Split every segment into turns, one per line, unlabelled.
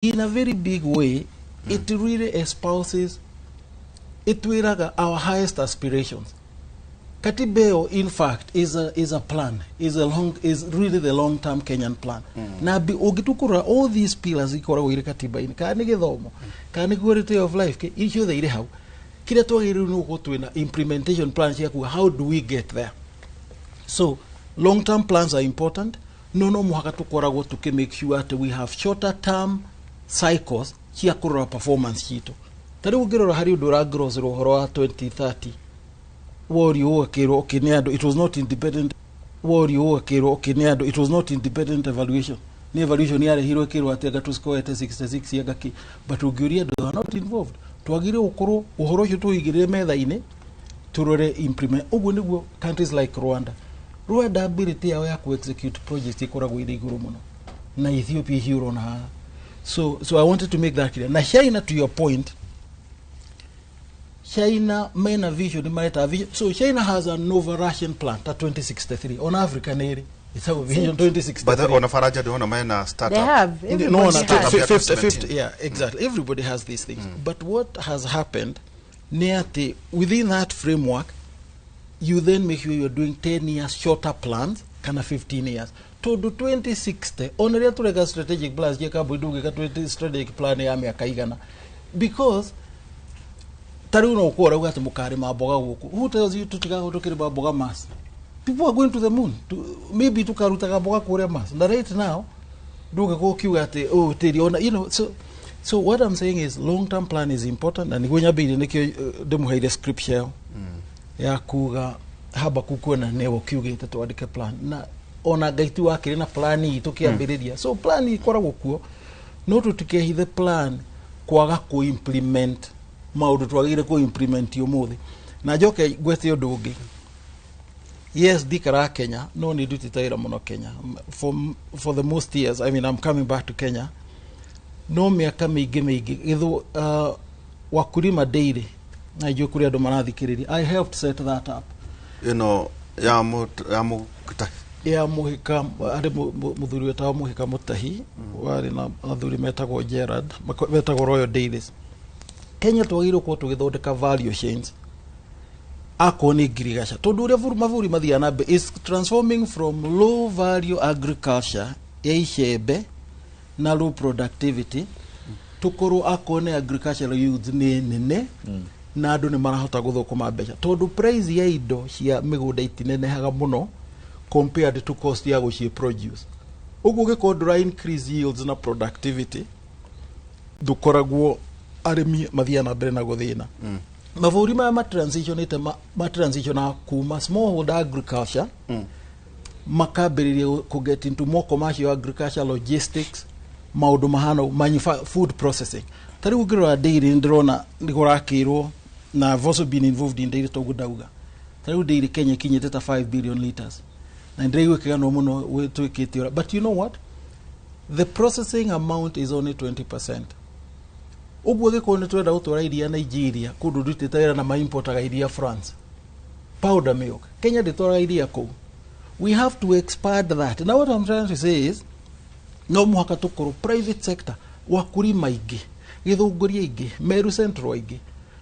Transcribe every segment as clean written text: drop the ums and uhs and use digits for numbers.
In a very big way, it really espouses, itwiraga our highest aspirations. Katiba ĩyo in fact is a plan, is really the long term Kenyan plan. Na ũngĩtukũrora all these pillars ikoragwo irĩ katiba-inĩ, kana nĩ gĩthomo, kana nĩ quality of life, ciothe irĩ hau. Kĩrĩa twagĩrĩirwo nĩ gũkorwo twĩna implementation plan cia kuga how do we get there. So long term plans are important, no mũhaka tũkoragwo tũkĩ make sure atĩ we have shorter term cycles cia kũrora performance citũ. Ta rĩu ũngĩrora harĩ ũndũ ũrangrocerwo ũhoro wa 2030, worio ũgakĩrwo, okay, nĩ andũ, it was not independent. Worio ũgakĩrwo, okay, nĩ andũ, it was not independent evaluation, nĩ evaluation yarehirwo ĩkĩrwo atĩ anga tũscorete 66 anga kĩ, but ũngĩũria andũ, they are not involved. Twagĩrĩirwo gũkorwo ũhoro ũcio tũigĩrĩre metha-inĩ, turore implement. Ũguo nĩguo countries like Rwanda ability yao ya ku execute projects ĩkoragwo ĩrĩ igũrũ mũno, na Ethiopia icio ũrona haha. So I wanted to make that clear. Na China, to your point, China mena vision, mareta vision. So China has an overarching plan ta 2063 on Africa nĩ ĩrĩ ĩtagwo Vision 2063.
But ona Faraja ndĩrona mena startup.
They have.
No,
Everybody
no,
has.
Startup ya
50,
2017.
50, yeah, exactly. Everybody has these things. But what has happened, nĩ atĩ within that framework, you then make sure you're doing 10 years shorter plans kana 15 years. Tondũ 2060, ona rĩrĩa tũreka strategic plans cia kambuni, ndũngĩka 20 strategic plan ya mĩaka igana. Because ta rĩu no ũkorwo ũrauga atĩ mũkarĩma mboga gũkũ. Who tells you tũtigakorwo tũkĩrĩma mboga Mars? People are going to the moon. Maybe tukarutaga mboga kũrĩa Mars. Na right now, ndũngĩkorwo ũkiuga atĩ oh tĩri ona so what I'm saying is long term plan is important, na nĩguo nyambĩire nĩkĩo ndĩmũheire scripture ĩyo ya kuga Habakkuk kuona nĩwe ũkiugĩte twandĩke plan, na ona Ngai tu wakĩrĩ na plan itũ kĩambĩrĩria. So plan ikoragwo kuo, no tũtikehithe plan kwaga kũ-implement maũndũ twagĩrĩire kũ-implement ũmũthĩ. Na njoke ngwete ũndũ ũngĩ. Yes, ndikaraga Kenya, no nĩ ndutĩte wĩra mũno Kenya for the most years. I mean, I'm coming back to Kenya, no mĩaka mĩingĩ mĩingĩ gĩthũ Wakulima Dairy, na njũĩ kũrĩ andũ marathikĩrĩria, I helped set that up.
Ĩno ya mũ ya mũtahi?
Ya Mũhika, arĩ mũthuri wetagwo Mũhika Mũtahi, warĩ na athuri metagwo Gerard, metagwo Royal Dairies. Kenya twagĩrĩirwo gũkorwo tũgĩthondeka value chains, akorwo nĩ ngirigaca, tondũ ũrĩa mabũrũri mathiaga na mbere is transforming from low value agriculture ya icembe na low productivity, tukorwo akorwo nĩ agricultural youths nĩ nene na andũ nĩ marahota gũthũkũma mbeca, tondũ price ya indo cia mĩgũnda itinenehaga mũno compared to cost ya gũciĩ produce. Ũguo ũgĩkorwo ndũra increase yields na productivity, ndũkoragwo arĩmi mathiaga na mbere na gũthĩna. Mabũrũri maya matransitionĩte matransitionaga kuma smallholder agriculture, makambĩrĩria kũ get into more commercial agriculture, logistics, maũndũ mahana food processing. Ta rĩu ũngĩrora dairy, nĩ ndĩrona nĩ kũrakĩrwo, na I've also been involved in dairy. Toguo ndauga, ta rĩu dairy Kenya ikinyĩte ta 5 billion liters, na ndĩraigua ĩkĩganwo mũno twĩkĩte ũrĩa, but you know what, the processing amount is only 20%. Ũguo gĩkorwo nĩ twenda gũtwara iria Nigeria, kũndũ ndutĩte wĩra na maimportaga iria France, powder milk, Kenya ndĩtwaraga iria kũu. We have to expand that. Now what I'm trying to say is no mũhaka tũkorwo private sector, Wakulima aingĩ, Gĩthũngũri aingĩ, Meru Central aingĩ.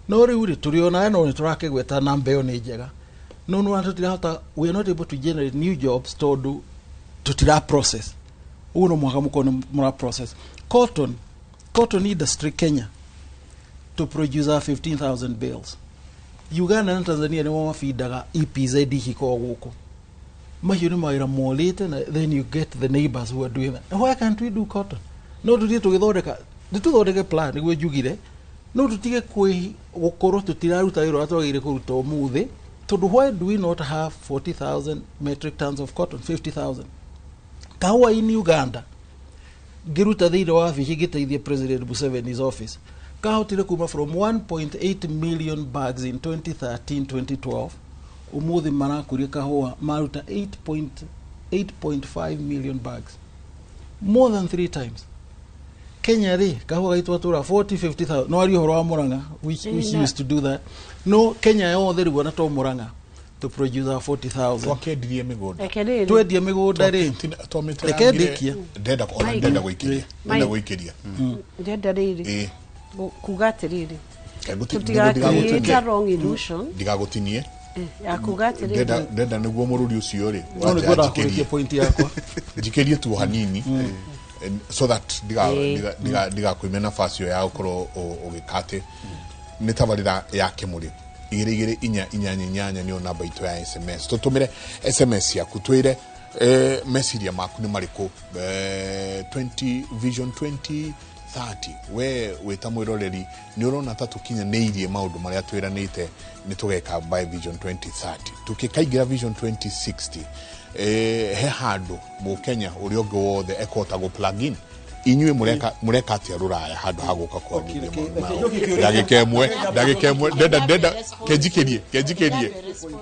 No rĩu rĩ tũrĩ ona no nĩ tũrakĩgweta namba ĩyo nĩ njega, no nĩ tũtirahota, we are not able to generate new jobs tondũ tũtira process. Ũguo no mũhaka mũkorwo nĩ mũra process. Cotton industry Kenya to produce 15,000 bales. Uganda na Tanzania nĩmo mabindaga EPZ ici ikoragwo gũkũ. Macio nĩ mawĩra morĩte, na then you get the neighbors who are doing that. Why can't we do cotton? No tũthiĩ tũgĩthondeka, nĩ tũthondeke plan nĩguo njugire, no tũtige kwĩ gũkorwo tũtiraruta wĩra ũrĩa twagĩrĩire kũruta ũmũthĩ, tondũ why do we not have 40,000 metric tons of cotton, 50,000? Kahũa in Uganda, ngĩruta thĩinĩ wa wabici ngĩteithia President Museveni's office, kahotire kuma from 1.8 million bags in 2013 2012, ũmũthĩ marakũria kahũa maruta 8.5 million bags, more than three times. Kenya rĩ, kahũa gaitũ atũra 40 50,000. No aria ũhoro wa Murang'a, which used to do that. No Kenya yothe rĩu ona to Murang'a. To produce our 40,000.
Twakendirie mĩgũnda.
Reke rĩrĩ.
Twendie mĩgũnda rĩ. Reke ndĩkie.
Ndenda ona
Mike.
ndenda gũikĩria. Ndenda gũikĩria.
Ndĩrenda rĩrĩ
Ĩĩ.
Kuga atĩrĩrĩ,
Ndigagũtinie.
tũtigacreate wrong illusion
Ndigagũtinie.
Ya kuga
Ndenda
atĩrĩrĩ.
ndenda nĩguo mũrũri ũcio rĩ.
No nĩguo ndakũrĩkia point yakwa.
Njikĩrie tu hanini so that
Ĩĩ.
ndigakuime nafasi ĩyo ya gũkorwo ũgĩka atĩ nĩ tabarĩra ya kĩmũrĩ 22488 nĩyo namba itũ ya SMS. Tũtũmĩre SMS yaku twĩre meciria maku nĩ marĩkũ, 20 vision 2030. We wĩta mwĩroreri nĩ ũrona ta tũkinyanĩirie maũndũ marĩa twĩranĩte nĩ tũgeka by vision 2030? Tũkĩkaingĩra vision 2060, he handũ mũkenya ũrĩa ũngĩ wothe ekũhota gũ plug in? Inyuĩ mũreka atĩa rũraya handũ ha gũka kwarĩrĩria maũndũ mao? Ndagĩka ĩmwe, ndagĩka ĩmwe, ndenda kenjikĩrie.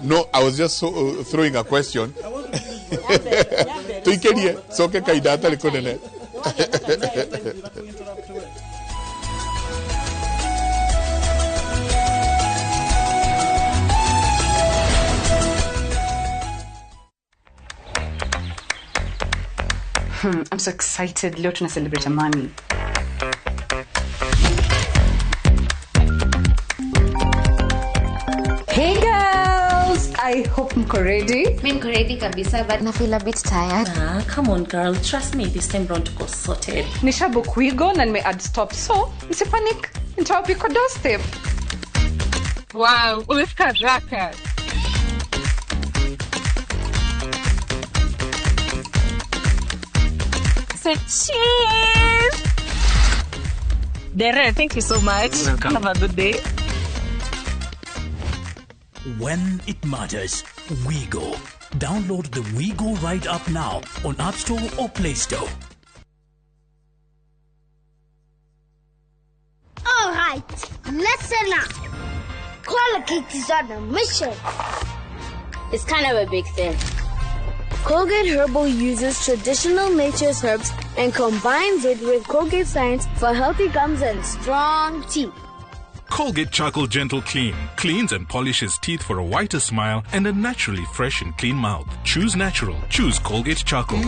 No, I was just so, throwing a question. Tũikĩrie coke kahinda hatarĩ kũnene.
I'm so excited. Leo tuna celebrate Amani. Hey girls, I hope mko ready.
Mi niko ready kabisa, but
Na feel a bit tired.
Ah, come on girl, trust me, this time round tuko sorted.
Nishabook Wigo na nime add stop, so msipanic. Nitawapika doorstep. Wow, umefika haraka.
Say cheers. Dere, thank you so much.
Welcome.
Have a good day.
When it matters, WeGo. Download the WeGo Ride app now on App Store or Play Store.
All right, listen up. Colgate is on a mission.
It's kind of a big thing.
Colgate Herbal uses traditional nature's herbs and combines it with Colgate science for healthy gums and strong teeth.
Colgate Charcoal Gentle Clean cleans and polishes teeth for a whiter smile and a naturally fresh and clean mouth. Choose natural. Choose Colgate Charcoal.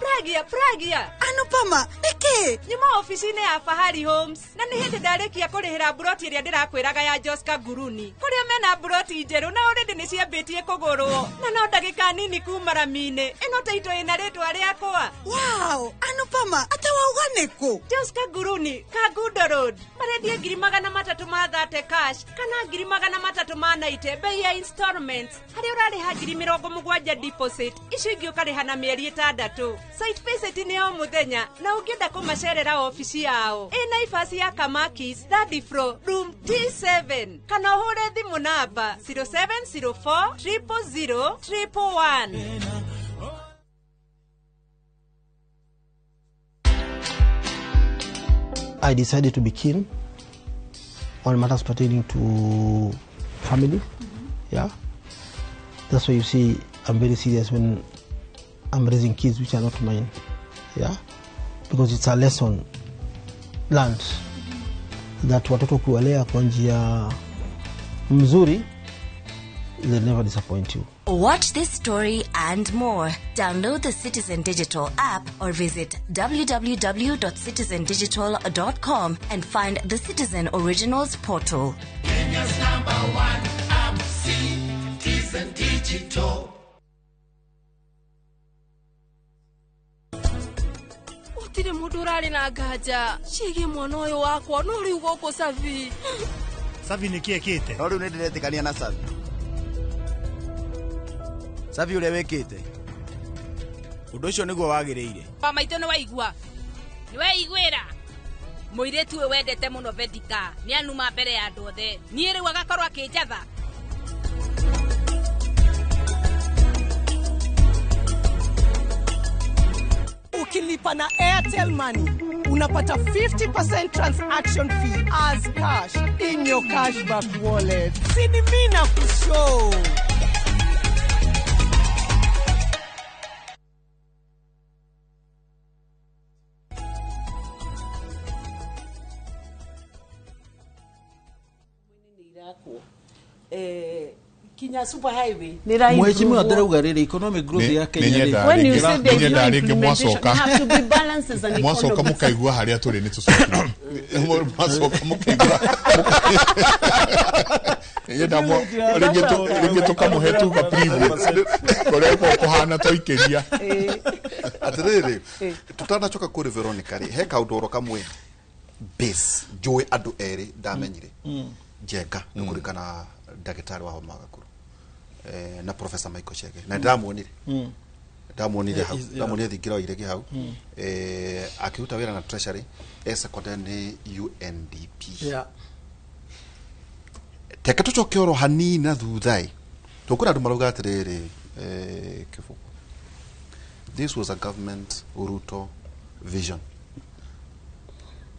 Pragya, Pragya.
Anupama, nĩkĩ?
Nyuma ofici-inĩ ya Fahari Homes na nĩ hĩndĩ ndarĩkia kũrĩhĩra mburoti ĩrĩa ndĩrakwĩraga ya Joska Nguruni, kũrĩa mena mburoti njerũ na already nĩ ciambĩtie kũgũrwo na no ndagĩka nini kuma rami-inĩ. Ĩno taito ĩna rĩtwa rĩakwa.
Wow, Anupama, ate wauga nĩkũ?
Joska Nguruni, Kangundo Road. Marendia 330,000 cash kana 390,000 bei ya installments, harĩa ũrarĩha 70,000 deposit, icio ingĩ ũkarĩha na mĩeri 6. Site visit nĩ o mũthenya na ũngĩenda kũmacerera ofici yao ĩ Naivas ya Kamakis, third floor, room T7, kana ũhũre thimũ namba 0704 000 111.
I decided to be keen on matters pertaining to family. Yeah, that's why you see I'm very serious when I'm raising kids which are not mine. Yeah, because it's a lesson learned that watoto kuwalea kwa njia mzuri, they'll never disappoint you.
Watch this story and more. Download the Citizen Digital app or visit www.citizendigital.com and find the Citizen Originals portal.
Kenya's number one app, Citizen Digital.
Gũtirĩ mũndũ ũrarĩ na nganja ciĩgiĩ mwana ũyũ wakwa, no rĩu gũkũ Savi.
Savi nĩ kĩ ekĩte?
No rĩu nĩ ndĩretĩkania na Savi. Savi ũrĩa wĩkĩte ũndũ ũcio nĩguo wagĩrĩire.
Pa maitũ nĩ waigua, nĩ weiguĩra mũirĩtu ũyũ wendete mũno Vedika nĩ anuma mbere ya andũ othe, niĩ rĩu agakorwo akĩnjatha.
Ukilipa na Airtel Money unapata 50% transaction fee as cash in your cashback wallet. Sini mina kushow.
Nginya super highway.
Mheshimiwa ndĩrauga rĩrĩ economic growth ya Kenya rĩ
When you say there is no
Nĩnyendaga rĩngĩ
implementation,
mwacoka
you have to be balanced as an
mwacoka
economist.
mũkaigua harĩa tũrĩ nĩ tũcoki mwacoka mũkaigua nĩnyenda rĩngĩ tũkamũhe tu ka preview kũrĩa gũkoragwo kũhana twaikĩria.
Atiriri, tutanacoka kuri Veronica ri, he kaundu oro kamwe base njũĩ andũ erĩ ndamenyire Njenga nĩ kũrikana ndagĩtarĩ wa homa gakuru na Professor Michael Chege na ndamuonire ndamuonire hau ndamuonire thingira wa iregi hau akĩruta wĩra na Treasury e secondary nĩ UNDP. Teke tũcoke oro hanini na thutha ĩ tũkwĩra andũ marauga atĩrĩrĩ, kĩbũkũ, this was a government Ruto vision.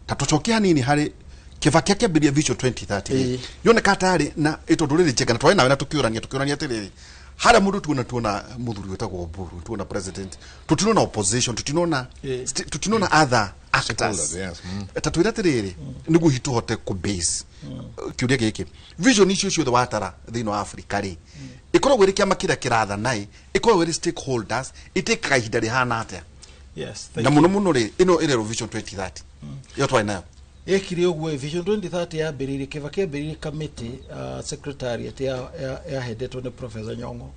Ta tũcoke hanini harĩ Kibaki akĩambĩrĩria Vision 2030
Ĩĩ.
Yoneka tarĩ na ĩ tondũ rĩrĩ Njenga na twarĩ nawe na tũkĩũrania atĩrĩrĩ, harĩa mũndũ tuona mũthuri wĩtagwo Oburu, tuona president, tũtinona opposition, tutinona tutinona other actors.
Stakeholders, yes.
Ta twĩre atĩrĩrĩ, nĩguo hihi tũhote kũ base kĩũria gĩkĩ, vision icio ciothe watara thĩinĩ wa Africa rĩ, ĩkoragwo ĩrĩ kĩama kĩrĩa kĩrathana ĩ ĩkoragwo ĩrĩ stakeholders, ĩtĩkaga ihinda rĩhana atĩa?
Yes, thank
Na
you.
mũno mũno rĩ, ĩno ĩrerwo Vision 2030 ĩyo twarĩ nayo.
Ekire ũguo Vision 2030 yambĩrĩirie, Kibaki ambĩrĩirie committee, secretariat yahendetwo nĩ Professor Nyong'o.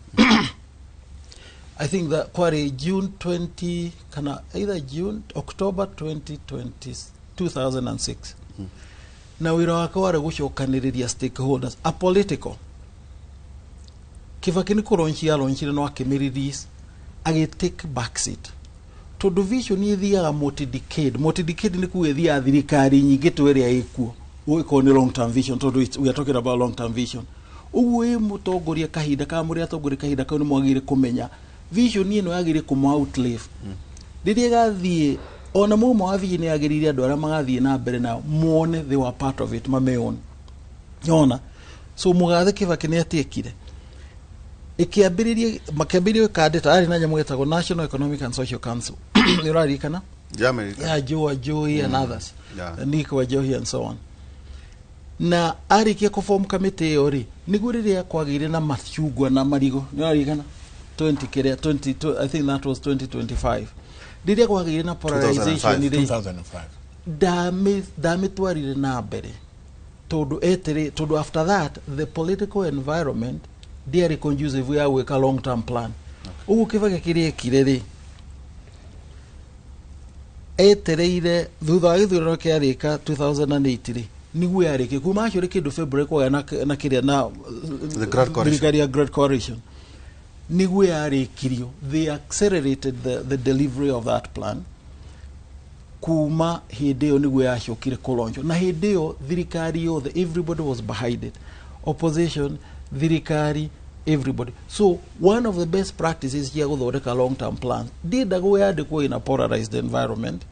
I think that kwarĩ June 20 kana either June, October 2020, 2006, na wĩra wake warĩ gũcokanĩrĩria stakeholders apolitical. Kibaki nĩ kũronchi aronchire no akĩmĩ-release, agĩ take back seat tondũ vision ĩthiaga multi decade. Multi decade nĩ kuga ĩthiaga thirikari nyingĩ tu ĩrĩa ĩkuo ũgĩkorwo nĩ long term vision, tondũ we are talking about long term vision. Ũguo ĩ mũtongoria kahinda kana mũrĩ atongoria kahinda kau nĩ mwagĩrĩire kũmenya vision ĩno yagĩrĩire kũmũ outlive rĩrĩa ĩgathiĩ. Ona mũmo wa vision yagĩrĩire andũ arĩa magathiĩ na mbere nao mone they were part of it, mameon yona. So mũgathe Kibaki nĩ atiĩkire ĩkĩambĩrĩria, makĩambĩrĩria kandĩta arĩ na nyamũ ĩtagwo National Economic and Social Council, nĩ ũraririkana?
Yeah,
yeah, Joe Ajowi and others. Nick Wajohi and so on. Na arĩkia kũform committee ĩyo rĩ, nĩguo rĩrĩa kwagĩire na macungwa na marigũ, nĩ ũraririkana 20 kĩrĩa 20, I think that was 2025, rĩrĩa kwagĩire na polarization rĩ,
2005.
Ndamĩtwarire na mbere tondũ etere, tondũ after that the political environment ndiarĩ conducive ya gwĩka long term plan. Ũguo Kibaki kĩrĩa ekire rĩ, etereire thutha wa gĩthurano kĩarĩka 2008 rĩ, nĩguo yarĩkie kuma acio rĩ kĩndũ February kwagĩa na kĩrĩa na
The Grand Coalition.
Thirikari ya Great Coalition nĩguo yarĩkirio. They accelerated the delivery of that plan. Kuma hĩndĩ ĩyo nĩguo yacokire kũlaunchwo, na hĩndĩ ĩyo thirikari yothe, everybody was behind it, opposition, thirikari, everybody. So one of the best practices cia gũthondeka long term plans ndiendagwo yandĩkwo in a polarized environment,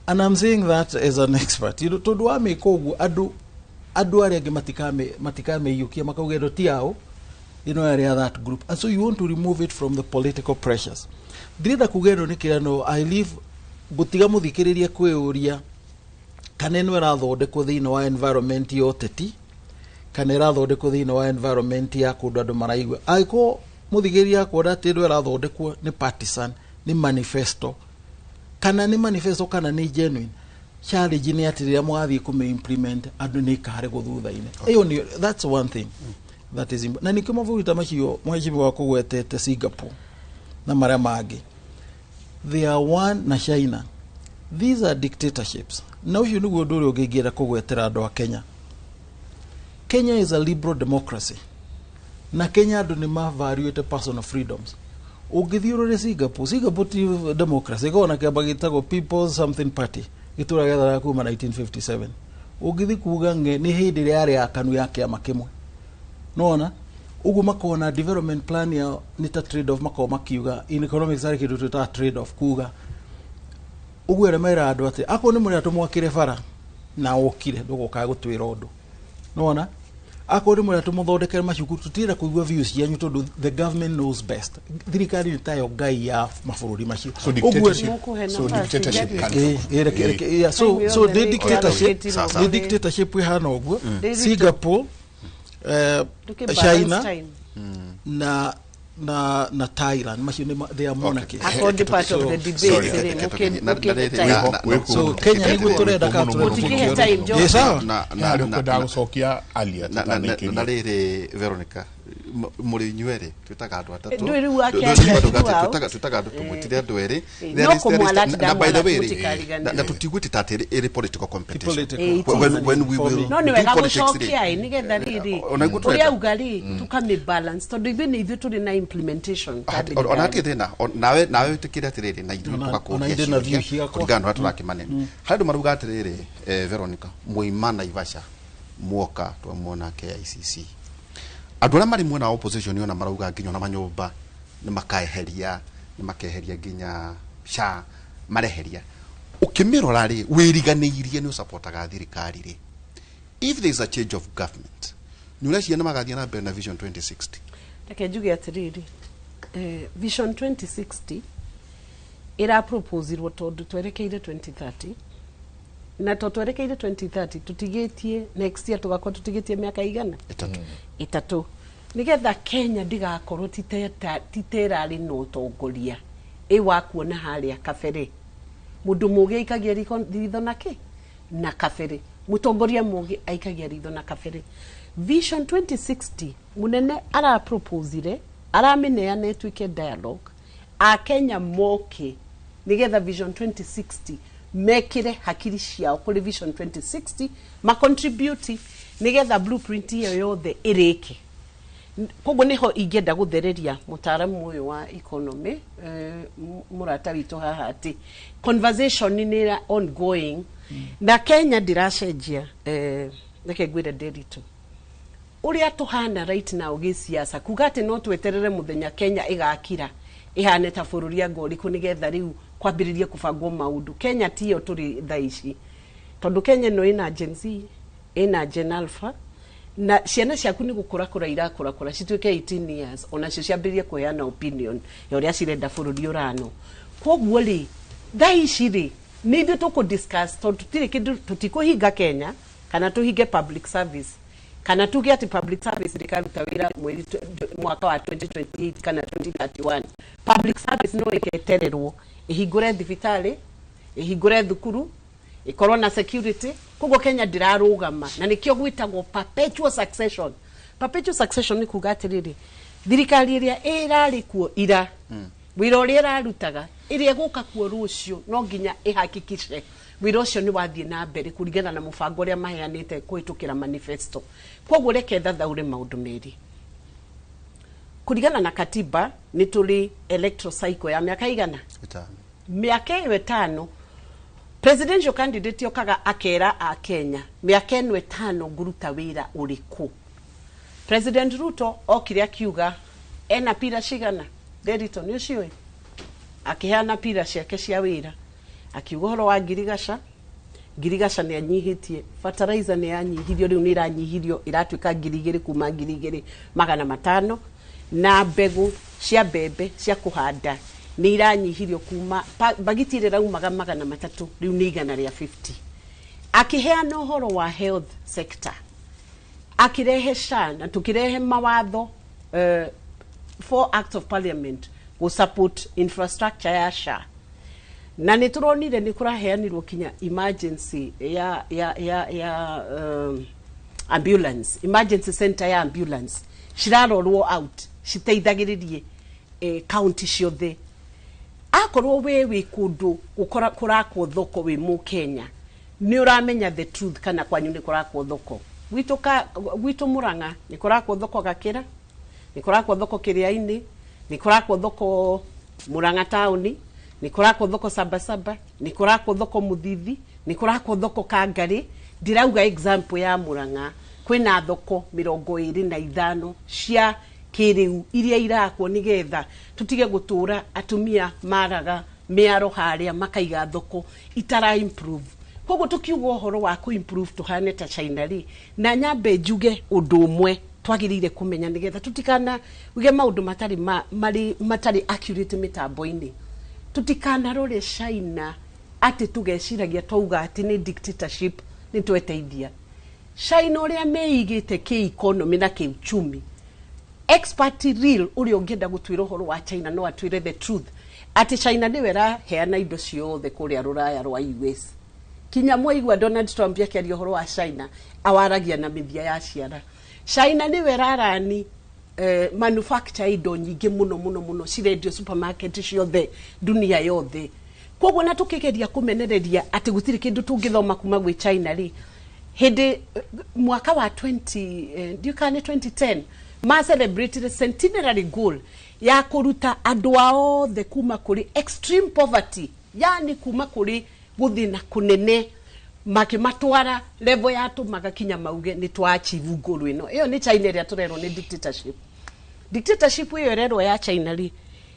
and I'm saying that as an expert, tondũ wamĩka ũguo andũ arĩa angĩ matikamĩiyũkia makauga ĩno ti yao, ĩno yarĩ ya that group, and so you want to remove it from the political pressures. Ndirenda kuga ĩno nĩ kĩrĩa, no I leave gũtiga mũthikĩrĩria kwĩyũria kana ĩno ĩrathondekwo thĩinĩ wa environment ya ũteti kana ĩrathondekwo thĩinĩ wa environment ya kũndũ andũ maraigua. Angĩkorwo mũthikĩrĩria akuona atĩ ĩno ĩrathondekwo nĩ partisan, nĩ manifesto kana nĩ manifesto kana nĩ genuine challenge, nĩ atĩ rĩrĩa mũgathiĩ kũmĩ implement andũ nĩ ĩkaregwo thutha-inĩ. Ĩyo nĩ, that's one thing that is na nĩkĩo mabũrũri ta macio mheshimiwa kũgwetete, Singapore na marĩa mangĩ, they are one na China, these are dictatorships. Na ũcio nĩguo ũndũ ũrĩa ũngĩ ingĩenda kũgwetera andũ a Kenya. Kenya is a liberal democracy, na Kenya andũ nĩ mavaluĩte personal freedoms. Ũngĩthiĩ ũrore Singapore, Singapore ti democracy, ĩkoragwo na kĩama gĩtagwo People's something Party gĩtũraga gĩathanaga kuma 1957. Ũngĩthiĩ kuga ng'e nĩ hĩndĩ ĩrĩa yarĩ ya KANU ya kĩama kĩmwe nona ũguo makoragwo na development plan yao nĩ ta trade off. Makoragwo makiuga in economics harĩ kĩndũ twĩtaga trade off, kuga ũguo arĩa meraga andũ atĩ akorwo nĩ mũrĩa tũmwakĩre bara na okire ndũgokaga gũtwĩra ũndũ nona, akorwo nĩ mũrĩa tũmũthondekere macukuru tũtirenda kũigua views cianyu tondũ the government knows best. Thirikari nĩ tayo ngai ya mabũrũri macio.
So dictatorship, so dictatorship can
Yeah, so nĩ dictatorship, nĩ dictatorship ĩhana ũguo. Singapore
Ndũkĩ balance
China
time.
na Thailand macio nĩ they are monarchies.
Akorwo part of the debate rĩ, mũkĩ time.
So Kenya nĩguo tũrenda kana tũrenda
Mũtikĩhe time, Joe.
Ĩ, sawa.
Harĩ ũkwendaga gũcokia alia
Na rĩrĩ Veronica, mũrĩ inyuerĩ twĩtaga andũ atatũ.
Ndũĩ rĩu akĩaria throughout.
Twĩtaga andũ tũmwĩtire andũ erĩ.
Eh,
There
no
is-
kũmwalert
na by the way rĩ,
ndamwalert
na tũtigwĩtĩta atĩ ĩrĩ political competition.
Political.
Eh, it
When
is.
when we will
No nĩ
do
wega
politics rĩ,
gũcokia ĩ nĩgetha rĩrĩ
ona nĩguo
ũrĩa
tũrenda.
auga rĩ tũkamĩ balance tondũ ithuĩ nĩ ithuĩ tũrĩ na implementation ta
Ona
thirikari.
hatirĩ thĩna, nawe wĩtĩkĩre atĩrĩrĩ na ithuĩ
Ona
tũgakũria
indĩ na view
ciũria
ciakwa.
kũringana na ũrĩa tũrakĩmanene. Harĩ andũ marauga atĩrĩrĩ, Veronica mwaima Naivasha muoka twamuona KICC, andũ arĩa marĩ mwena wa opposition ona marauga nginya ona manyũmba nĩ makaeheria, nĩ makeheria nginya SHA mareheria. Ũkĩmĩrora rĩ, wĩriganĩirie nĩ ũcapotaga thirikari rĩ, if there is a change of government, nĩ ũreciria nĩ magathiĩ na mbere na Vision 2060?
Reke njuge atĩrĩrĩ, Vision 2060 ĩraproposirwo tondũ twerekeire 2030, na to twerekeire 2030 tũtigĩtie next year tũgakorwo tũtigĩtie mĩaka igana
ĩtatũ,
ĩtatũ, nĩgetha Kenya ndĩgakorwo titerarĩ na ũtongoria ĩ wa kuona harĩa kabere. Mũndũ mũgĩ aikagia ritho na kĩ na kabere, mũtongoria mũgĩ aikagia ritho na kabere. Vision 2060 mũnene araproposire, aramĩneana ĩtuĩke dialogue, akenya moke nĩgetha Vision 2060 mekĩre hakiri ciao kũrĩ Vision 2060, macontribute nĩgetha blueprint ĩyo yothe ĩrĩke. Koguo niho ingĩenda gũthereria mũtaaramu ũyũ wa economy, mũrata witũ haha, atĩ conversation nĩ ongoing na Kenya ndĩracenjia. Reke ngwĩre Nderitu, ũrĩa tũhana right now gĩciaca, kuga atĩ no tweterere mũthenya Kenya ĩgakira ĩhane ta bũrũri anga ũrĩkũ nĩgetha rĩu kwambĩrĩrie kũbangwo maũndũ, Kenya tiyo tũrĩ thaa ici, tondũ Kenya ĩno ĩna Gen Z, ĩna Gen Alpha, na ciana ciaku nĩ gũkũra kũra irakũra kũra cituĩke 18 years, onacio ciambĩrĩrie kũheana opinion ya ũrĩa cirenda bũrũri ũrano. Koguo rĩ, thaa ici rĩ, nĩ ithuĩ tũkũ discuss, tondũ tũtirĩ kĩndũ tũtikũhinga Kenya kana tũhinge public service kana tuge atĩ public service rĩkaruta wĩra mweri mwaka wa 2028 kana 2031. Public service no ĩketererwo ĩhingũre thibitarĩ, ĩhingũre thukuru, ĩkorwo na security. Koguo Kenya ndĩrarũgama, na nĩkĩo gwĩtagwo perpetual succession. Perpetual succession nĩ kuga atĩrĩrĩ, thirikari ĩrĩa ĩrarĩ kuo ira, wĩra ũrĩa ĩrarutaga, ĩrĩa ĩgũka kuo rũciũ no nginya ĩhakikishe wĩra ũcio nĩ wathiĩ na mbere kũringana na mũbango ũrĩa maheanĩte kũhĩtũkĩra manifesto. Koguo reke thathaũre maũndũ merĩ. Kũringana na katiba nĩ tũrĩ electoral cycle ya mĩaka igana?
5.
Mĩaka ĩyo 5, presidential candidate okaga akera a Kenya mĩaka ĩno 5 ngũruta wĩra ũrĩkũ. President Ruto okire akiuga ena pira cigana, Nderitu nĩ ũciũĩ, akĩheana pira ciake cia wĩra, akiuga ũhoro wa ngirigaca. Ngirigaca nĩ anyihĩtie, fertilizer nĩ yanyihirio, rĩu nĩ ĩranyihirio ĩratuĩka 2,000 kuma 2,500, na mbegũ cia mbembe cia kũhanda nĩ iranyihirio kuma bagiti ĩrĩa ĩraumaga 300 rĩu nĩ 150. Akĩheana ũhoro wa health sector, akĩrehe SHA, na tũkĩrehe mawatho, four acts of parliament gũ support infrastructure ya SHA, na nĩ tũronire nĩ kũraheanirwo kinya emergency ya ambulance, emergency center ya ambulance cirarorwo out citeithagĩrĩrie county ciothe. Akorwo we wĩ kũndũ kũrakwo thoko, wĩ mũkenya nĩ ũramenya the truth kana kwanyu nĩ kũrakwo thoko. Gwitũ gwitũ Murang'a nĩ kũrakwo thoko, Gakĩra nĩ kũrakwo thoko, Kĩrĩa-inĩ nĩ kũrakwo thoko, Murang'a taũni nĩ kũrakwo thoko, Sabasaba nĩ kũrakwo thoko, Mũthithi nĩ kũrakwo thoko, Kangarĩ. Ndĩrauga example ya Murang'a, kwĩna thoko 25 cia kĩrĩu iria irakwo nĩgetha tũtige gũtũra atumia maraga mĩaro harĩa makaiga thoko itara improve. Koguo tukiuga ũhoro wa kũ improve tũhane ta China rĩ, na nyambe njuge ũndũ ũmwe twagĩrĩire kũmenya nĩgetha tũtikana uge maũndũ matarĩ marĩ matarĩ accurate mĩtambo-inĩ. Tũtikanarore China atĩ tũgeciragia twauga atĩ nĩ dictatorship nĩ tweteithia. China ũrĩa meigĩte kĩ economy na kĩ uchumi, expert real ũrĩa ũngĩenda gũtuĩra ũhoro wa China no atwĩre the truth atĩ China nĩwe ĩraheana indo ciothe kũrĩa rũraya rwa US. Kinya mwaigua Donald Trump akĩaria ũhoro wa China, awaragia na mĩthia ya ciara. China nĩwe ĩrarani manufacture indo nyingĩ mũno mũno mũno cirendio supermarket ciothe dunia yothe. Koguo na tũkĩgeria kũmenereria atĩ gũtirĩ kĩndũ tũngĩthoma kuma gwĩ China rĩ, hĩndĩ mwaka wa 20 ndiũ kana nĩ 2010 ma celebrated centenary goal ya kũruta andũ ao othe kuma kũrĩ extreme poverty, yani kuma kũrĩ gũthĩna kũnene, makĩmatwara level yatũmaga kinya mauge nĩ twa achieve goal ĩno. Ĩyo nĩ China ĩrĩa tũrerwo nĩ dictatorship. Dictatorship ĩyo ĩrerwo ya China rĩ,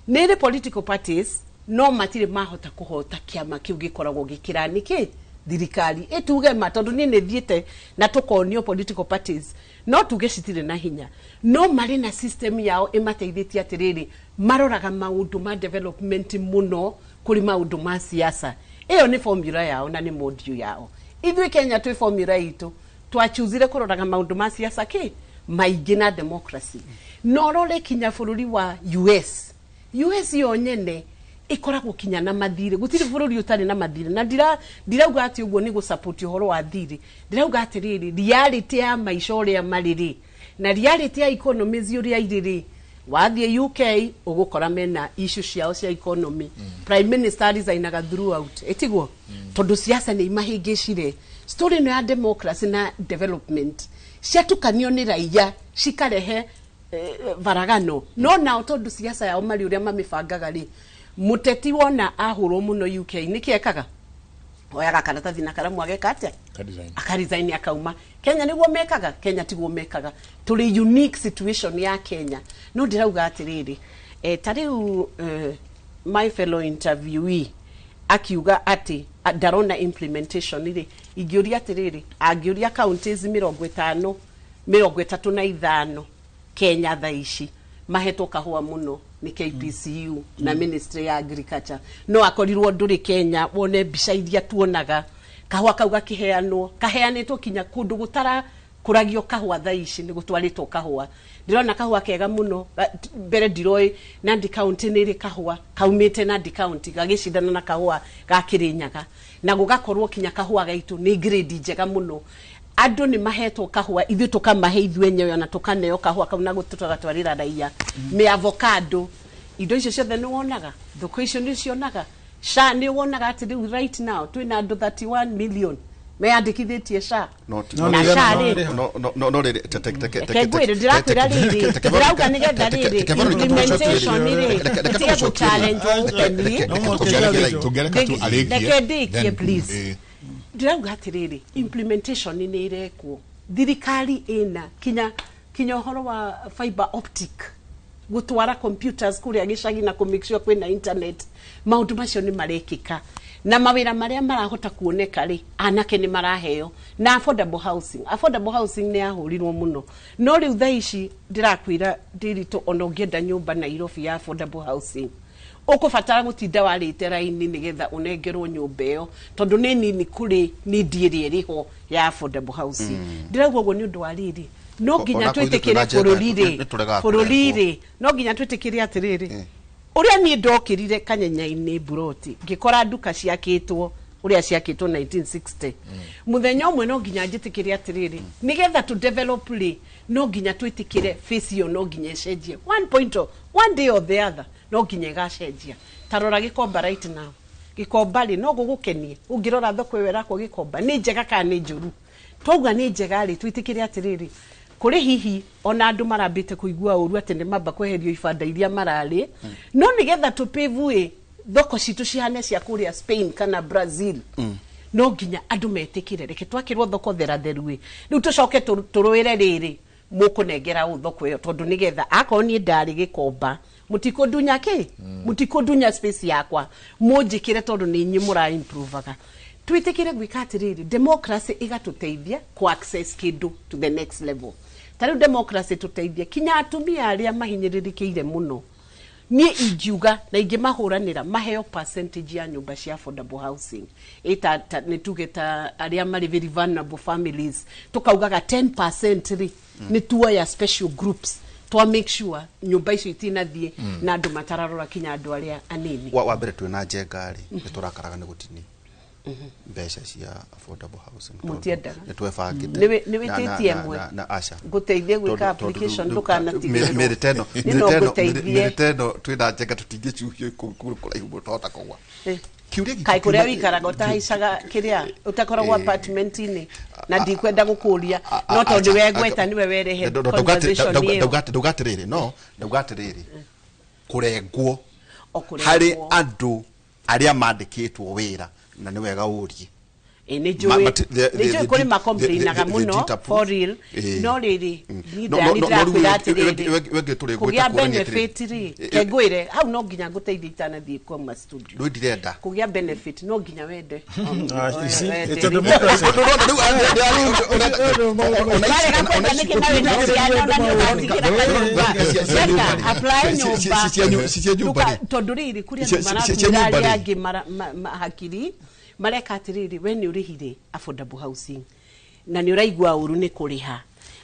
nĩ ĩrĩ political parties, no matirĩ mahota kũhota kĩama kĩu gĩkoragwo gĩkĩrani kĩ thirikari ĩtuge ma, tondũ niĩ nĩ thiĩte na tũkonio political parties, no tuge citirĩ na hinya, no marĩ na system yao ĩmateithĩtie atĩrĩrĩ, maroraga maũndũ ma development mũno kũrĩ maũndũ ma siasa. Ĩyo nĩ formula yao na nĩ module yao. Ithuĩ Kenya twĩ formula itũ, twachuzire kũroraga maũndũ ma siasa kĩ maingĩ na democracy. No rore kinya bũrũri wa US, US yo nyene ĩkoragwo kinya na mathirĩ. Gũtirĩ bũrũri ũtarĩ na mathirĩ, na ndirauga atĩ ũguo nĩ gũsupport ũhoro wa thirĩ. Ndĩrauga atĩrĩrĩ, reality ya maica ũrĩa marĩ rĩ, na reality ya economies ũrĩa irĩ rĩ, wathiĩ UK ũgũkora mena issue ciao cia economy. Prime minister resignaga throughout, ĩtiguo? Tondũ siasa nĩ imahĩngĩcire. Story ĩno ya democracy na development ciatukanio nĩ raia cikarehe varagano. No nao tondũ siasa yao marĩ ũrĩa mamĩbangaga rĩ, mũteti wona ahũrwo mũno UK nĩkĩ ekaga? Oyaga karatathi na karamu ageka atĩa? Akaresign akauma. Kenya nĩguo mekaga? Kenya tiguo mekaga. Tũrĩ unique situation ya Kenya. No ndĩrauga atĩrĩrĩ, ta rĩu my fellow interviewee akiuga atĩ ndarona implementation rĩ, ingĩũria atĩrĩrĩ, angĩũria counties 50 35 Kenya thaa ici mahetwo kahũa mũno nĩ KPCU na Ministry ya Agriculture, no akorirwo ndũrĩ Kenya wone mbica iria tuonaga kahũa kau gakĩheanwo, kaheanĩtwo kinya kũndũ gũtara kũragio kahũa. Thaa ici nĩ gũtwarĩtwo kahũa, ndĩrona kahũa kega mũno. Mbere ndiroĩ Nandi County nĩ ĩrĩ kahũa kaumĩte Nandi County gagĩcindana na kahũa ga Kĩrĩnyaga, na gũgakorwo kinya kahũa gaitũ nĩ grade njega mũno. Andũ nĩ mahetwo kahũa, ithuĩ tũkamahe ithuĩ enyewe, ona tũkaneo kahũa kau na tũgatwarĩra raia. Mĩ avocado, indo icio ciothe nĩ wonaga thoko icio nĩ cionaga SHA, nĩ wonaga atĩ rĩu right now twĩna andũ 31 million meyandĩkithĩtie SHA. Na SHA rĩ,
No rĩrĩ,
reke ngwĩre, ndĩrakwĩra rĩrĩ, ndĩrauga nĩgetha rĩrĩ implementation rĩ ĩtige gũ challenge openly.
Tũngereka tu arĩkie.
Reke ndĩkie, please. Ndĩrauga atĩrĩrĩ, implementation nĩ ĩrekwo. Thirikari ĩna kinya kinya ũhoro wa fiber optic, gũtwara computers kũrĩa gĩcagi na kũ make sure kwĩna internet. Maũndũ macio nĩ marekĩka, na mawĩra marĩa marahota kuoneka rĩ, anake nĩ maraheo, na affordable housing. Affordable housing nĩ yahũrirwo mũno, no rĩu thaa ici ndĩrakwĩra ndĩritũ, ona ũngĩenda nyũmba Nairobi ya affordable housing, ũkũbatara gũtinda warĩte raini nĩgetha ũnengerwo nyũmba ĩyo, tondũ nĩ nini kũrĩ need ĩrĩa ĩrĩho ya affordable housing. Ndĩrauga ũguo nĩ ũndũ wa rĩrĩ, no nginya
Ona kwĩ ithuĩ
twĩtĩkĩre
twĩna njega,
bũrũri rĩ,
nĩtũregaga
bũrũri
kũrengwo.
rĩ, no nginya twĩtĩkĩre atĩrĩrĩ, ũrĩa niĩ ndokĩrire kanyenya-inĩ mburoti ngĩkora nduka ciakĩtwo ũrĩa ciakĩtwo 1960 mũthenya ũmwe, no nginya njĩtĩkĩre atĩrĩrĩ, nĩgetha tũ develop rĩ, no nginya twĩtĩkĩre face ĩyo, no nginya ĩcenjie one point or one day or the other, no nginya ĩgacenjia. Ta rora Gĩkomba right now. Gĩkomba rĩ, no gũgũkenie ũngĩrora thoko ĩyo ĩrakwo Gĩkomba nĩ njega kana nĩ njũru? Twauga nĩ njega rĩ, twĩtĩkĩre atĩrĩrĩ, kũrĩ hihi ona andũ marambĩte kũigua ũru atĩ nĩ mamba kweherio ibanda iria mararĩ, no nĩgetha tũpĩvu thoko citũ cihane cia kũrĩa Spain kana Brazil, no nginya andũ metĩkĩre reke twakĩrwo thoko theratheru ĩ. Rĩu tũcoke tũrũĩre rĩrĩ, mũkũnengera ũ thoko ĩyo? Tondũ nĩgetha akorwo niĩ ndarĩ Gĩkomba, mũtikũndunya kĩ, mũtikũndunya space yakwa, mũnjĩkĩre, tondũ nĩ inyuĩ mũra improvaga. Twĩtĩkĩre gwĩka atĩrĩrĩ, democracy ĩgatũteithia ku access kĩndũ to the next level. Ta rĩu democracy tũteithie kinya atumia arĩa mahinyĩrĩrĩkĩire mũno. Niĩ ingiuga na ingĩmahũranĩra maheo percentage ya nyũmba cia affordable housing, ĩta nĩ tuge ta arĩa marĩ very vulnerable families, tukaugaga 10% rĩ, nĩ tuoya special groups twa make sure nyũmba icio itinathiĩ na andũ matararora kinya andũ arĩa anini.
Wa mbere twĩ njenga rĩ, nĩ tũrakaraga nĩ gũtini mbeca cia affordable housing.
Mũtiendaga.
Nĩ twebangĩte.
Nĩ wĩtĩtie ĩmwe.
Na aca.
Ngũteithie gwĩka application, ndũkanatigĩrĩrwo.
Mĩrĩ teno.
Nĩ no ngũteithie.
Mĩrĩ teno twĩna njenga tũtingĩcuhio kũu kũraihu mũno twahota kũgwa. Kĩũria gitũ
Kaĩ kũrĩa
kiuma-
wĩikaraga ũtahaicaga kĩrĩa ũtakoragwo apartment-inĩ, na ndikwenda gũkũria, no tondũ wegweta nĩwe werehe conversation ĩyo.
Ndauga atĩrĩrĩ, no ndauga atĩrĩrĩ, kũrengwo
O kũrengwo.
Harĩ andũ arĩa mandĩkĩtwo wĩra, na nĩ wega ũrie.
Ĩ, nĩ njũĩ nĩ njũĩ kũrĩ macomplainaga mũno, for real. No rĩrĩ, niĩ ndĩrakwĩra atĩrĩrĩ,
wenge tũrĩ
kũgĩa benefit rĩ, kengwĩre hau no nginya ngũteithie itanathiĩ kuma studio.
Rĩu ndirenda.
Kũgĩa benefit no nginya wende.
Ah, you see,
Wende
it's a
rĩ.
democracy.
Warega kwenda nĩkĩ na wĩna ciana na nĩ ũgatigĩra kanyũmba? Njenga, apply nyũmba.
Cia nyũmba rĩ.
Tondũ rĩrĩ, kũrĩ
Cia-
andũ
cia
marathura
nyũmba
arĩa
rĩ.
angĩ hakiri mareka atĩrĩrĩ, we nĩ ũrĩhire affordable housing na nĩ ũraigua ũru nĩ kũrĩha.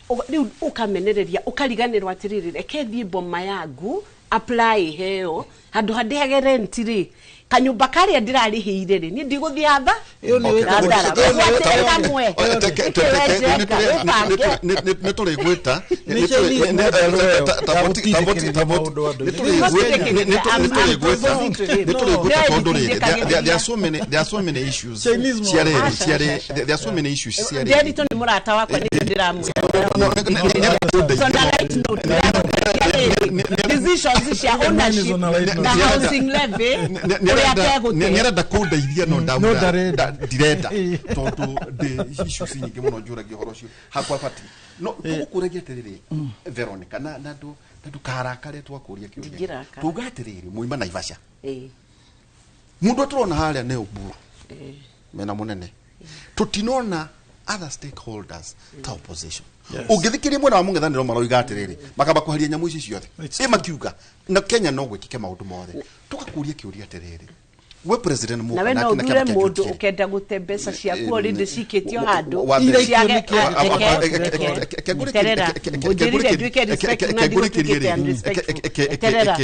Rĩu ũkamenereria, ũkariganĩrwo atĩrĩrĩ, reke thiĩ boma yangu apply heo handũ ha ndĩhage rent rĩ, kanyũmba karĩa ndĩrarĩhĩire rĩ, niĩ ndigũthiĩ hatha
Ĩyo nĩ wĩtagwo-
hathara.
ĩyo nĩ
Wĩgwatĩre
wĩtagwo-
kamwe. Nĩkĩ we njenga, wĩbange.
Nĩ tũrĩgwĩta.
Nĩ Chinese model ĩyo, ya gũtindĩkĩrĩria maũndũ andũ.
Nĩ tũrĩgwĩta tondũ rĩrĩ, there are so many, there are so many issues
Chinese
cia
model.
rĩrĩ,
Aca,
cia
aca,
rĩrĩ,
aca.
there are so many issues cia rĩrĩ.
Nderitũ nĩ mũrata wakwa, nĩkĩo ndĩramwĩra. So na light note, decisions cia ownership na housing levy ũrĩa ategũte.
Nĩarenda kũndeithia no
No
ndauga
ndarenda.
Ndirenda tondũ ndĩ issues nyingĩ mũno njũragia ũhoro ũcio hakwa bati no tũgũkũragia atĩrĩrĩ, Veronica, na ndũkarakare twakũria kĩũria.
Ndingĩrakara.
Tuga atĩrĩrĩ, muima Naivasha, mũndũ tũrona harĩa nĩ Oburu mena mũnene, tũtinona other stakeholders ta opposition. Ũngĩthikĩria mwena wa mũng'ethanĩro maroiga atĩrĩrĩ, makamba kweheria nyamũ ici ciothe ĩ makiuga na Kenya no gwĩkĩke maũndũ mothe. Tũgakũria kĩũria atĩrĩrĩ, we president
Na we
Mũka
no
na
ũthure
kĩama kĩa
mũndũ
UDA.
ũkenda gũte mbeca ciaku already cikĩtio handũ
Wa mbere-
ciage. Terera, ũnjĩrire nduĩke respectful na ndigũtuĩkĩte unrespectful. Terera.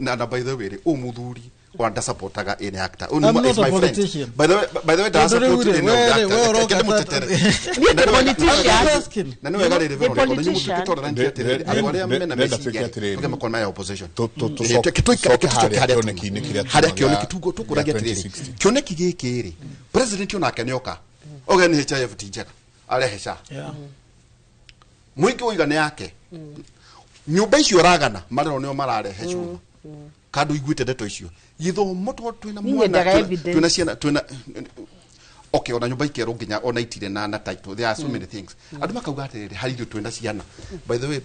Na by the way rĩ, ũyũ mũthuri wa ndasupportaga any actor. Ũyũ
I'm
nĩ
not
is
a
my friend.
politician.
By the way
Tondũ rĩu
ndasupport
rĩ,
any of the
we
actors.
ũroka
Reke ndĩmũtetere.
Niĩ ndĩ politician.
Na nĩ wega rĩrĩ,
Ndĩ
Veronica, ona inyuĩ
politician.
mũtuĩke tolerant atĩrĩrĩ, andũ arĩa mena
Ndĩrenda
meciria
tuĩke atĩrĩrĩ.
tuge makorwo maya opposition.
Tũcoke
Tũcoke
harĩa kĩoneki-inĩ kĩrĩa
harĩa
tuuma
kĩoneki tũkũragia
gĩa
atĩrĩrĩ,
2060.
kĩoneki gĩkĩ rĩ, president onake nĩoka oge NHIF ti njega, arehe SHA. Mũingĩ ũiga nĩ yake nyũmba icio ũragana marero nĩo mararehe cuma kandũ iguĩte ndeto icio gĩthomo tondũ twĩna
Niĩ
mwana
nyendaga evidence.
twĩna ciana twĩna, okay, ona nyũmba ikerwo nginya ona itire na title, there are so many things andũ makauga atĩrĩrĩ, harĩ ithuĩ twĩna ciana, by the way,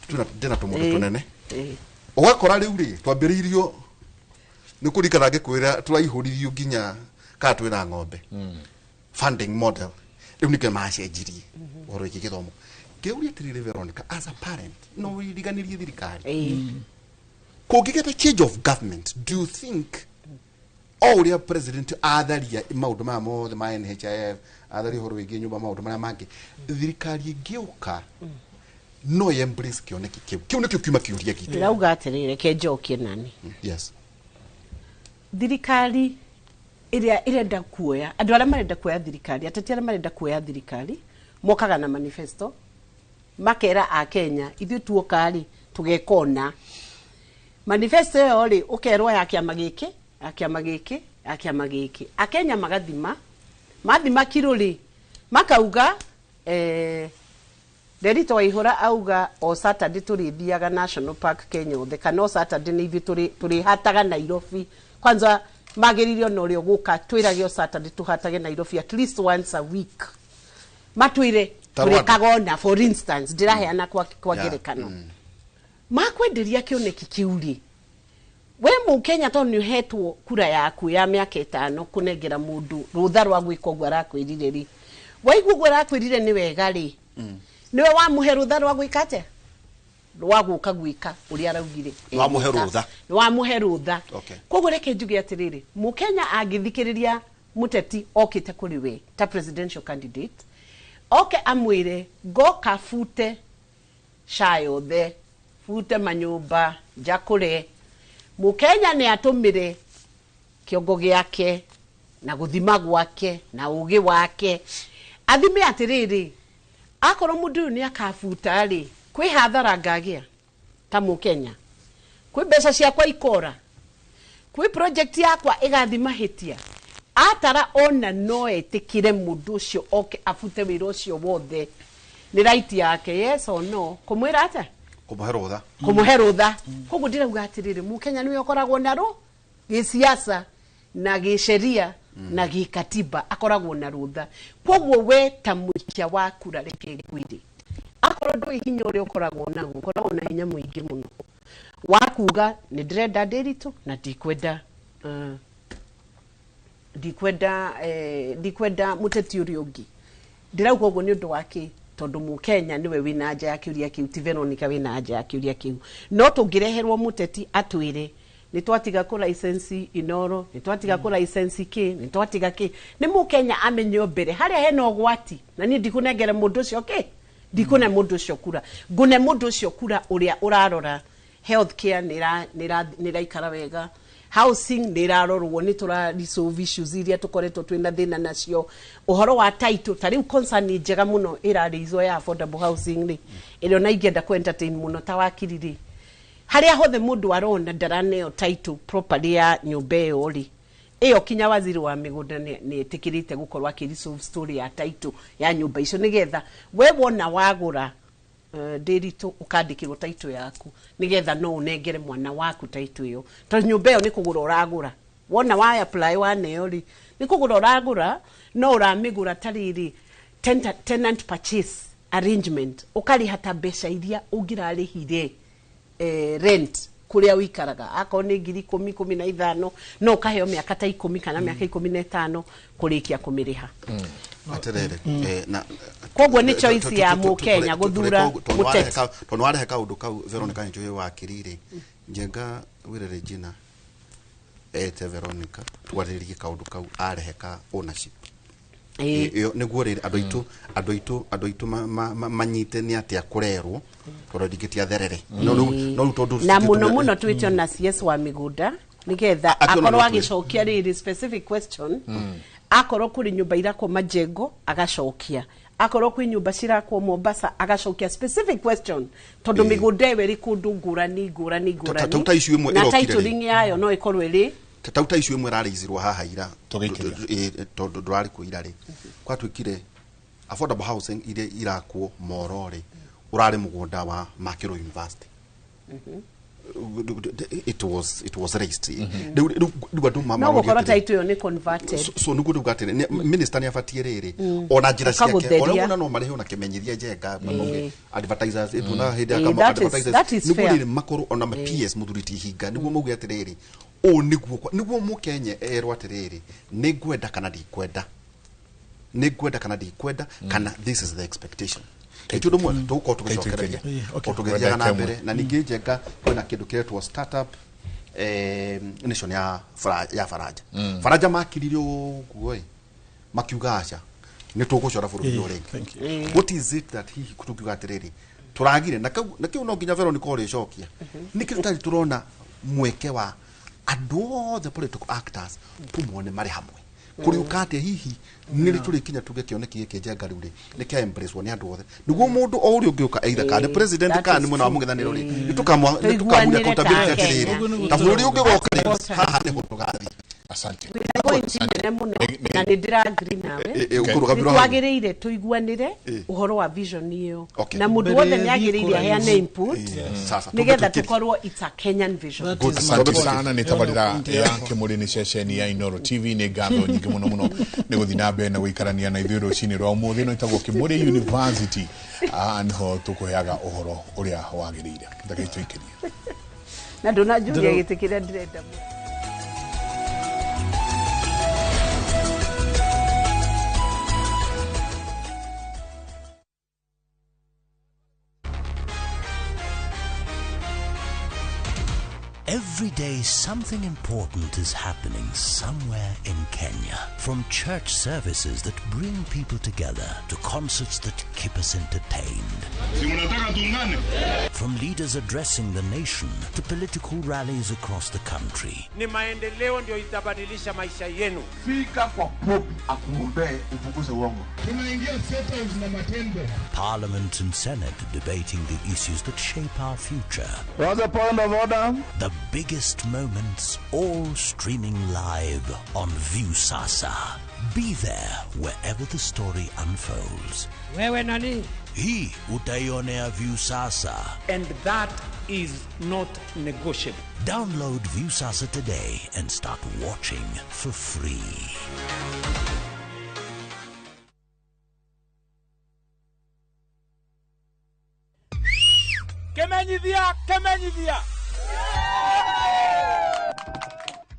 twĩna ndĩna tũmũndũ tũnene. Ũgakora rĩu rĩ, twambĩrĩirio nĩ kũrikana ngĩkwĩra tũraihũririo nginya kana twĩna ng'ombe funding model rĩu nĩkĩo macenjirie ũhoro wĩgiĩ gĩthomo. Ngĩũria atĩrĩrĩ, Veronica, as a parent, no wĩriganĩrie thirikari kũngĩgĩa change of government, do you think o ũrĩa president atharia maũndũ maya mothe ma NHIF, atharia ũhoro wĩgiĩ nyũmba, maũndũ marĩa mangĩ, thirikari ĩngĩũka no ĩ embrace kĩoneki kĩu? Kĩu nĩkĩo kiuma kĩũria gitũ.
Ndĩrauga atĩrĩrĩ, reke njokie nani.
Yes.
Thirikari ĩrĩa ĩrenda kuoya, andũ arĩa marenda kuoya thirikari, ateti arĩa marenda kuoya thirikari mokaga na manifesto, makera a Kenya ithuĩ tuoka rĩ tũgeka ũna. Manifesto ĩyo rĩ, ũkerwo ya kĩama gĩkĩ, ya kĩama gĩkĩ, ya kĩama gĩkĩ. Akenya magathima, mathima kiro rĩ, makauga Nderito Waihũra auga o Saturday tũrĩthiaga National Park Kenya othe, kana o Saturday nĩ ithuĩ tũrĩhataga Nairobi. Kwanza magĩrĩire ona ũrĩa ũgũka twĩrage o Saturday tũhatage Nairobi at least once a week, matwĩre
Ta Rwanda.
tũrĩkaga ona, for instance, ndĩraheana kwa
Yeah.
ngerekano. Makwenderia kĩoneki kĩu rĩ, we mũkenya tondũ nĩ ũhetwo kura yaku ya mĩaka 5 kũnengera mũndũ rũtha rwa gwĩka ũguo arakwĩrire rĩ, waigua ũguo arakwĩrire nĩ wega rĩ, nĩwe wamũhe rũtha rwa gwĩka atĩa? Rwa gũka gwĩka ũrĩa araugire.
Nĩwamũhe rũtha.
Nĩwamũhe rũtha.
Okay.
Koguo reke njuge atĩrĩrĩ, mũkenya angĩthikĩrĩria mũteti okĩte kũrĩ we ta presidential candidate, oke amwĩre ngoka bute SHA yothe, bute manyũmba njakũre, mũkenya nĩ atũmĩre kĩongo gĩake na gũthima gwake na ũgĩ wake, athime atĩrĩrĩ, akorwo mũndũ ũyũ nĩ akabuta rĩ, kwĩ hathara ngagĩa ta mũkenya, kwĩ mbeca ciakwa ikora, kwĩ project yakwa ĩgathi mahĩtia, atara ona no etĩkĩre mũndũ ũcio oke abute wĩra ũcio wothe, nĩ right yake, yes or no, kũmwĩra atĩa?
Kũmũhe rũtha.
Kũmũhe rũtha. Koguo ndĩrauga atĩrĩrĩ, mũkenya nĩwe ũkoragwo na rũ gĩsiasa na gĩsheria na gĩkatiba, akoragwo na rũtha. Koguo we ta mũikia wa kura, reke ngwĩre, akorwo ndũĩ hinya ũrĩa ũkoragwo naguo, ũkoragwo na hinya mũingĩ mũno wa kuga nĩ ndĩrenda Ndĩritũ na ndikwenda ndikwenda mũteti ũrĩa ũngĩ. Ndĩrauga ũguo nĩ ũndũ wa kĩ? Tondũ mũkenya nĩwe wĩna anja ya kĩũria kĩu, ti Veronica wĩna anja ya kĩũria kĩu. No tũngĩreherwo mũteti atwĩre nĩ twatiga kũ license Inoro, nĩ twatiga kũ license kĩ, nĩ twatiga kĩ, nĩ mũkenya amenye mbere harĩa hena ũgwati, na niĩ ndikũnengere mũndũ ũcio kĩ, ndikũne mũndũ ũcio kura, ngũne mũndũ ũcio kura ũrĩa ũrarora health care nĩ ĩraikara wega, housing nĩ ĩrarorwo, nĩ tũra resolve issues iria tũkoretwo twĩna thĩna nacio, ũhoro wa title, ta rĩu concern njega mũno ĩrarĩizwo ya affordable housing rĩ, ĩrĩa ona ingĩenda kũ entertain mũno ta wakiri rĩ, harĩa hothe mũndũ arona ndaraneo title properly ya nyũmba ĩyo rĩ, ĩyo kinya waziri wa mĩgũnda nĩ etĩkĩrĩte gũkorwo akĩ resolve story ya title ya nyũmba icio, nĩgetha we wona wagũra Ndĩritũ ũkandĩkĩrwo title yaku, nĩgetha no ũnengere mwana waku title ĩyo, tondũ nyũmba ĩyo nĩ kũgũra ũragũra, wona wa apply waneo rĩ, nĩ kũgũra ũragũra, no ũramĩgũra ta rĩrĩ tenant purchase arrangement, ũkarĩha ta mbeca iria ũngĩrarĩhire rent kũrĩa ũikaraga, akorwo nĩ 10,000 15,000, no ũkaheo mĩaka ta 10 kana mĩaka 15 kũrĩkia kũmĩrĩha.
Atĩrĩrĩ, na
koguo nĩ choice ya mũkenya gũthura mũteti.
Tondũ warehe kaũndũ kau Veronica nĩ wakiri rĩ, Njenga wĩre Regina ete Veronica twarĩrĩrie kaũndũ kau arehe ka ownership. Ĩyo nĩguo rĩrĩ andũ aitũ manyite nĩ atĩa kũrerwo, tondũ ndingĩtia therere. No rĩu tondũ
na mũno mũno twĩte ona CS wa mĩgũnda nĩgetha akorwo agĩcokia rĩrĩ specific question, akorwo kũrĩ nyũmba irakwo Majengo agacokia, akorwo kwĩ nyũmba cirakwo Mombasa agacokia specific question, tondũ mĩgũnda ĩyo ĩrĩ kũndũ ngũrani ngũrani ngũrani,
ta icio imwe
na
ĩrokire rĩ.
titling yayo no ĩkorwo ĩrĩ
ta icio imwe ĩrarĩizirwo haha ira, tondũ ndũrarĩ kuo ira rĩ, gwatuĩkire affordable housing iria irakwo Moro rĩ, ũrarĩ mũgũnda wa Makĩrũ University. It was raised. Rĩu andũ
no gũkorwo title ĩyo nĩ converted.
So nĩguo ndauga atĩrĩ, minister nĩ abatiĩ rĩrĩ ona njĩra ciake, ona ũguo no marĩhe ona kĩmenyithia Njenga, advertisers ĩtuona hĩndĩ ya kama advertisers, nĩguo rĩrĩ makorwo ona PS mũthuri ti Hinga, nĩguo mauge atĩrĩrĩ, ũũ nĩguo mũkenya erwo atĩrĩrĩ, nĩ ngwenda kana ndikwenda, nĩ ngwenda kana ndikwenda, kana this is the expectation. Ĩtũ ndũ mwega tũgũkorwo tũgĩcokereria o tũgĩthiaga na mbere, na ningĩ Njenga kwĩna kĩndũ kĩretwo startup nation ya Faraja. Faraja makirire ũguo ĩ, makiuga aca nĩ tũgũcora bũrũri ũyũ rĩngĩ. What is it that hihi tũngiuga atĩrĩrĩ tũragire na kĩu no nginya Veronica ũrĩcokia, nĩkĩ tũtarĩ tũrona mweke wa andũ othe political actors tũmone marĩ hamwe kũriũka atĩa hihi nĩ tũrĩkinya tuge kĩoneki gĩkĩ Njenga rĩu rĩ nĩ kĩa embrace nĩ andũ othe, nĩguo mũndũ o ũrĩa ũngĩũka either kana nĩ president kana nĩ mwena wa mũng'ethanĩro rĩ, nĩ tũkamũria accountability atĩrĩrĩ, ta bũrũri ũngĩgoka rĩ, haha nĩho tũgathiĩ.
Asante.
Nene mũno na nĩ ndĩra agree nawe, nĩ twagĩrĩire tũiguanĩre ũhoro wa vision ĩyo, na mũndũ wothe nĩ agĩrĩire aheane input nĩgetha tũkorwo it's a Kenyan vision.
Asante sana nĩ tabarĩra ya Kĩmũrĩ nĩ ceceni ya Inoro TV, nĩ ngatho nyingĩ mũno mũno nĩ gũthiĩ na mbere na gũikarania na ithuĩ rũcinĩ rwa ũmũthĩ. No ĩtagwo Kĩmũrĩ University, nĩho tũkũheaga ũhoro ũrĩa wagĩrĩire. Ndagĩtũikĩrie
na ndũnanjũria gĩtĩ kĩrĩa ndĩrenda mũno.
Every day, something important is happening somewhere in Kenya. From church services that bring people together to concerts that keep us entertained. From leaders addressing the nation to political rallies across the country.
Ni maendeleo ndio itabadilisha maisha yenu.
Fika kwa Pope akuombee ufukuze uongo.
Tunaingia State House na matendo.
Parliament and Senate debating the issues that shape our future.
What's the point of order?
The biggest moments all streaming live on Viusasa. Be there wherever the story unfolds.
Wewe nani?
Hii utaionea Viusasa.
And that is not negotiable.
Download Viusasa today and start watching for free.
Kemenyithia, kemenyithia.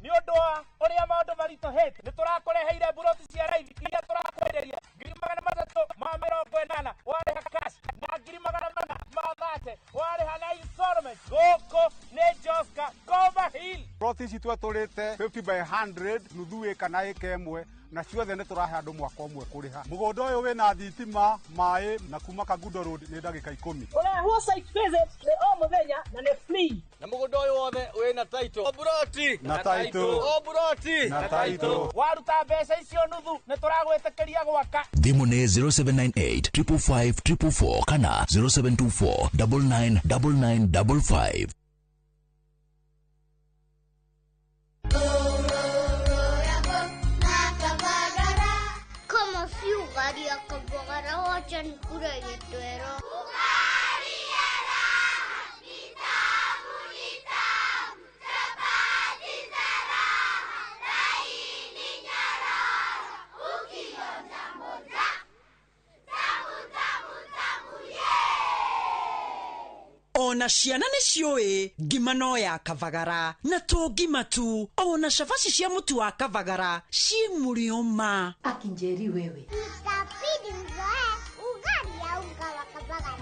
Nĩ ũndũ wa ũrĩa maũndũ maritũhĩte, nĩ tũrakũreheire mburoti cia raithi iria tũrakwenderia 380,000 warĩha cash na 430,000 warĩha na installment. Gũkũ nĩ Joska Gova Hill.
Ploti ici twetũrĩte 50 by 100 nuthu ĩka na ĩka ĩmwe na ciothe nĩ tũrahe andũ mwaka ũmwe kũrĩha. Mũgũnda ũyũ wĩna thitima, maĩ na kuma Kangundo Road nĩ ndagĩka 10.
Ũrehwo site visit nĩ o mũthenya na nĩ free.
Na mũgũnda ũyũ wothe wĩna title. O buroti
na title.
O buroti
na title.
Waruta mbeca icio nuthu nĩ tũragwĩtĩkĩria gwaka.
Thimũ nĩ 0798 555 444 kana 0724 999955.
Kama si ugali ya Kabagara, wacha nikule gitwero.
Ona ciana nĩ ciũĩ ngima no ya Kabagara na to ngima tu, ona cabaci cia mũtu wa Kabagara ciĩ mũrĩo ma.
Akinjeri wewe.
Itabidi mzoe ugali ya unga wa Kabagara.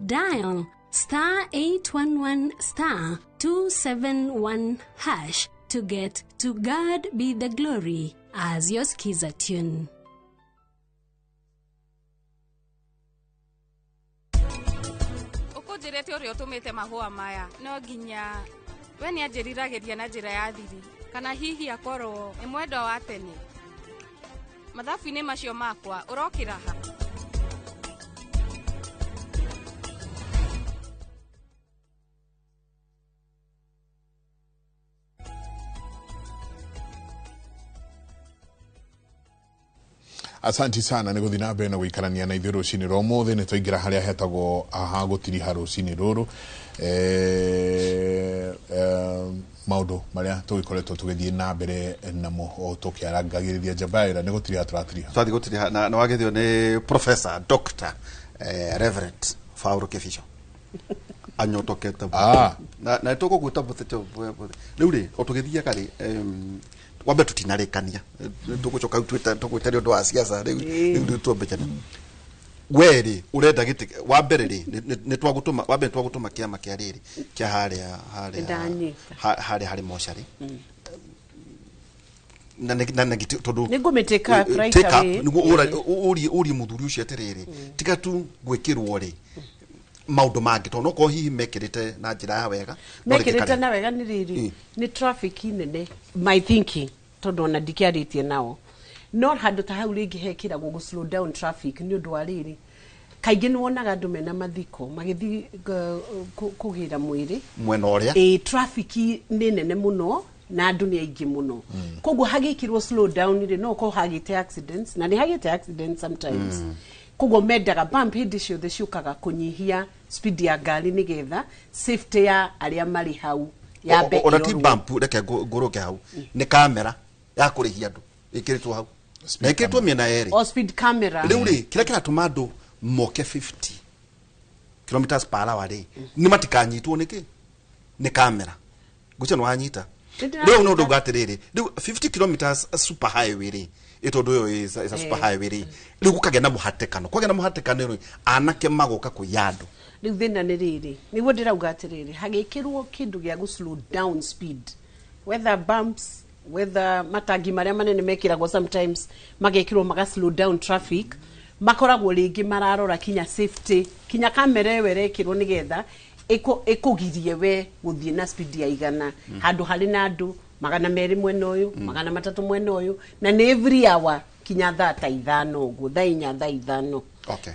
Dial star 811 star 271 hash to get To God Be the Glory as your Skiza tune.
Ũkũnjĩrĩte ũrĩa ũtũmĩte mahũa maya no nginya we nĩ anjĩriragĩria na njĩra ya thiri kana hihi akorwo nĩ mwendwa wa tene. Mathabu-inĩ macio makwa ũrokĩra ha?
Asanti sana nä gå thiä na mbere na gå ikarania na ithuä rå cinä rwa må thä nä twaingä ra harä a hetagwo ha gå tiriha rå cinä rå rå maå ndå marä a tå gä koretwo tå gä thiä na mbere namo o tå kä arangagä rä ria njamba ä ra nä gå tiriha tå ratiriha
twathi gå tiriha na nä wagethio nä professor doctor reverend Paulo Kibicho anyotokete na nä tå gå gwä ta rä u rä o tå gä thiaga rä wambe tutinarĩkania tũgũcoka tũgwĩte nĩ ũndũ wa siasa rĩu rĩu tuombejana we rĩ ũrenda gĩtĩ wa mbere rĩ nĩ twagũtũma wa mbere twagũtũma kĩama kĩa rĩrĩ kĩa harĩa harĩa harĩa harĩ mocarĩ na na gĩtĩ tondũ
nĩ ngũmĩ take up right away
nĩguo ũrie mũthuri ũcio atĩrĩrĩ tiga tu gwĩkĩrwo rĩ maundu mangĩ tondũ nokorwo hihi mekĩrĩte na njĩra ya wega
mekĩrĩte na wega nĩ rĩrĩ nĩ traffic nene my thinking tondũ ona ndikĩarĩtie nao no handũ ta hau rĩngĩ hekĩragwo gũ slow down traffic nĩ ũndũ wa rĩrĩ kaingĩ nĩ wonaga andũ mena mathiko magĩthiĩ kũgĩra mwĩrĩ
mwena ũrĩa
ĩ traffic nĩ nene mũno Na andũ nĩ aingĩ mũno. Koguo hagĩkĩrwo slow down rĩ, no ũkorwo hagĩte accidents, na nĩ hagĩte accidents sometimes. Koguo mendaga bump hĩndĩ ciothe ciũkaga kũnyihia speed ya ngari nĩgetha safety ya arĩa marĩ hau yambe
Ona ti
ĩrorwo.
bump, reke ngũrũke hau, nĩ kamera ya kũrĩhia andũ ĩkĩrĩtwo hau na ĩkĩrĩtwo mĩena yerĩ.
O speed camera.
Rĩu rĩ, kĩrĩa kĩratũma andũ moke 50 kilometers per hour rĩ, nĩ matikanyitwo nĩkĩ nĩ kamera. Ngwĩciria nĩ wanyita. Rĩu no ndauga atĩrĩrĩ, rĩu 50 kilometers super highway rĩ, ĩ tondũ ũyũ is a super highway rĩ, rĩu gũkagĩa na mũhatĩkano, kwagĩa na mũhatĩkano rĩ, anake magoka kũiya andũ.
Rĩu thĩna nĩ rĩrĩ, nĩguo ndĩrauga atĩrĩrĩ, hagĩkĩrwo kĩndũ gĩa gũ slow down speed, whether bumps, whether matangi marĩa manene mekĩragwo sometimes, magekĩrwo maga slow down traffic, makoragwo rĩngĩ mararora kinya safety, kinya kamera ĩyo ĩrekĩrwo nĩgetha ĩkũgirie we gũthiĩ na speed ya 100 handũ harĩ na andũ 200 mwena ũyũ, 300 mwena ũyũ, na nĩ every hour kinya thaa ta 5 ũguo, thaa 4, thaa 5.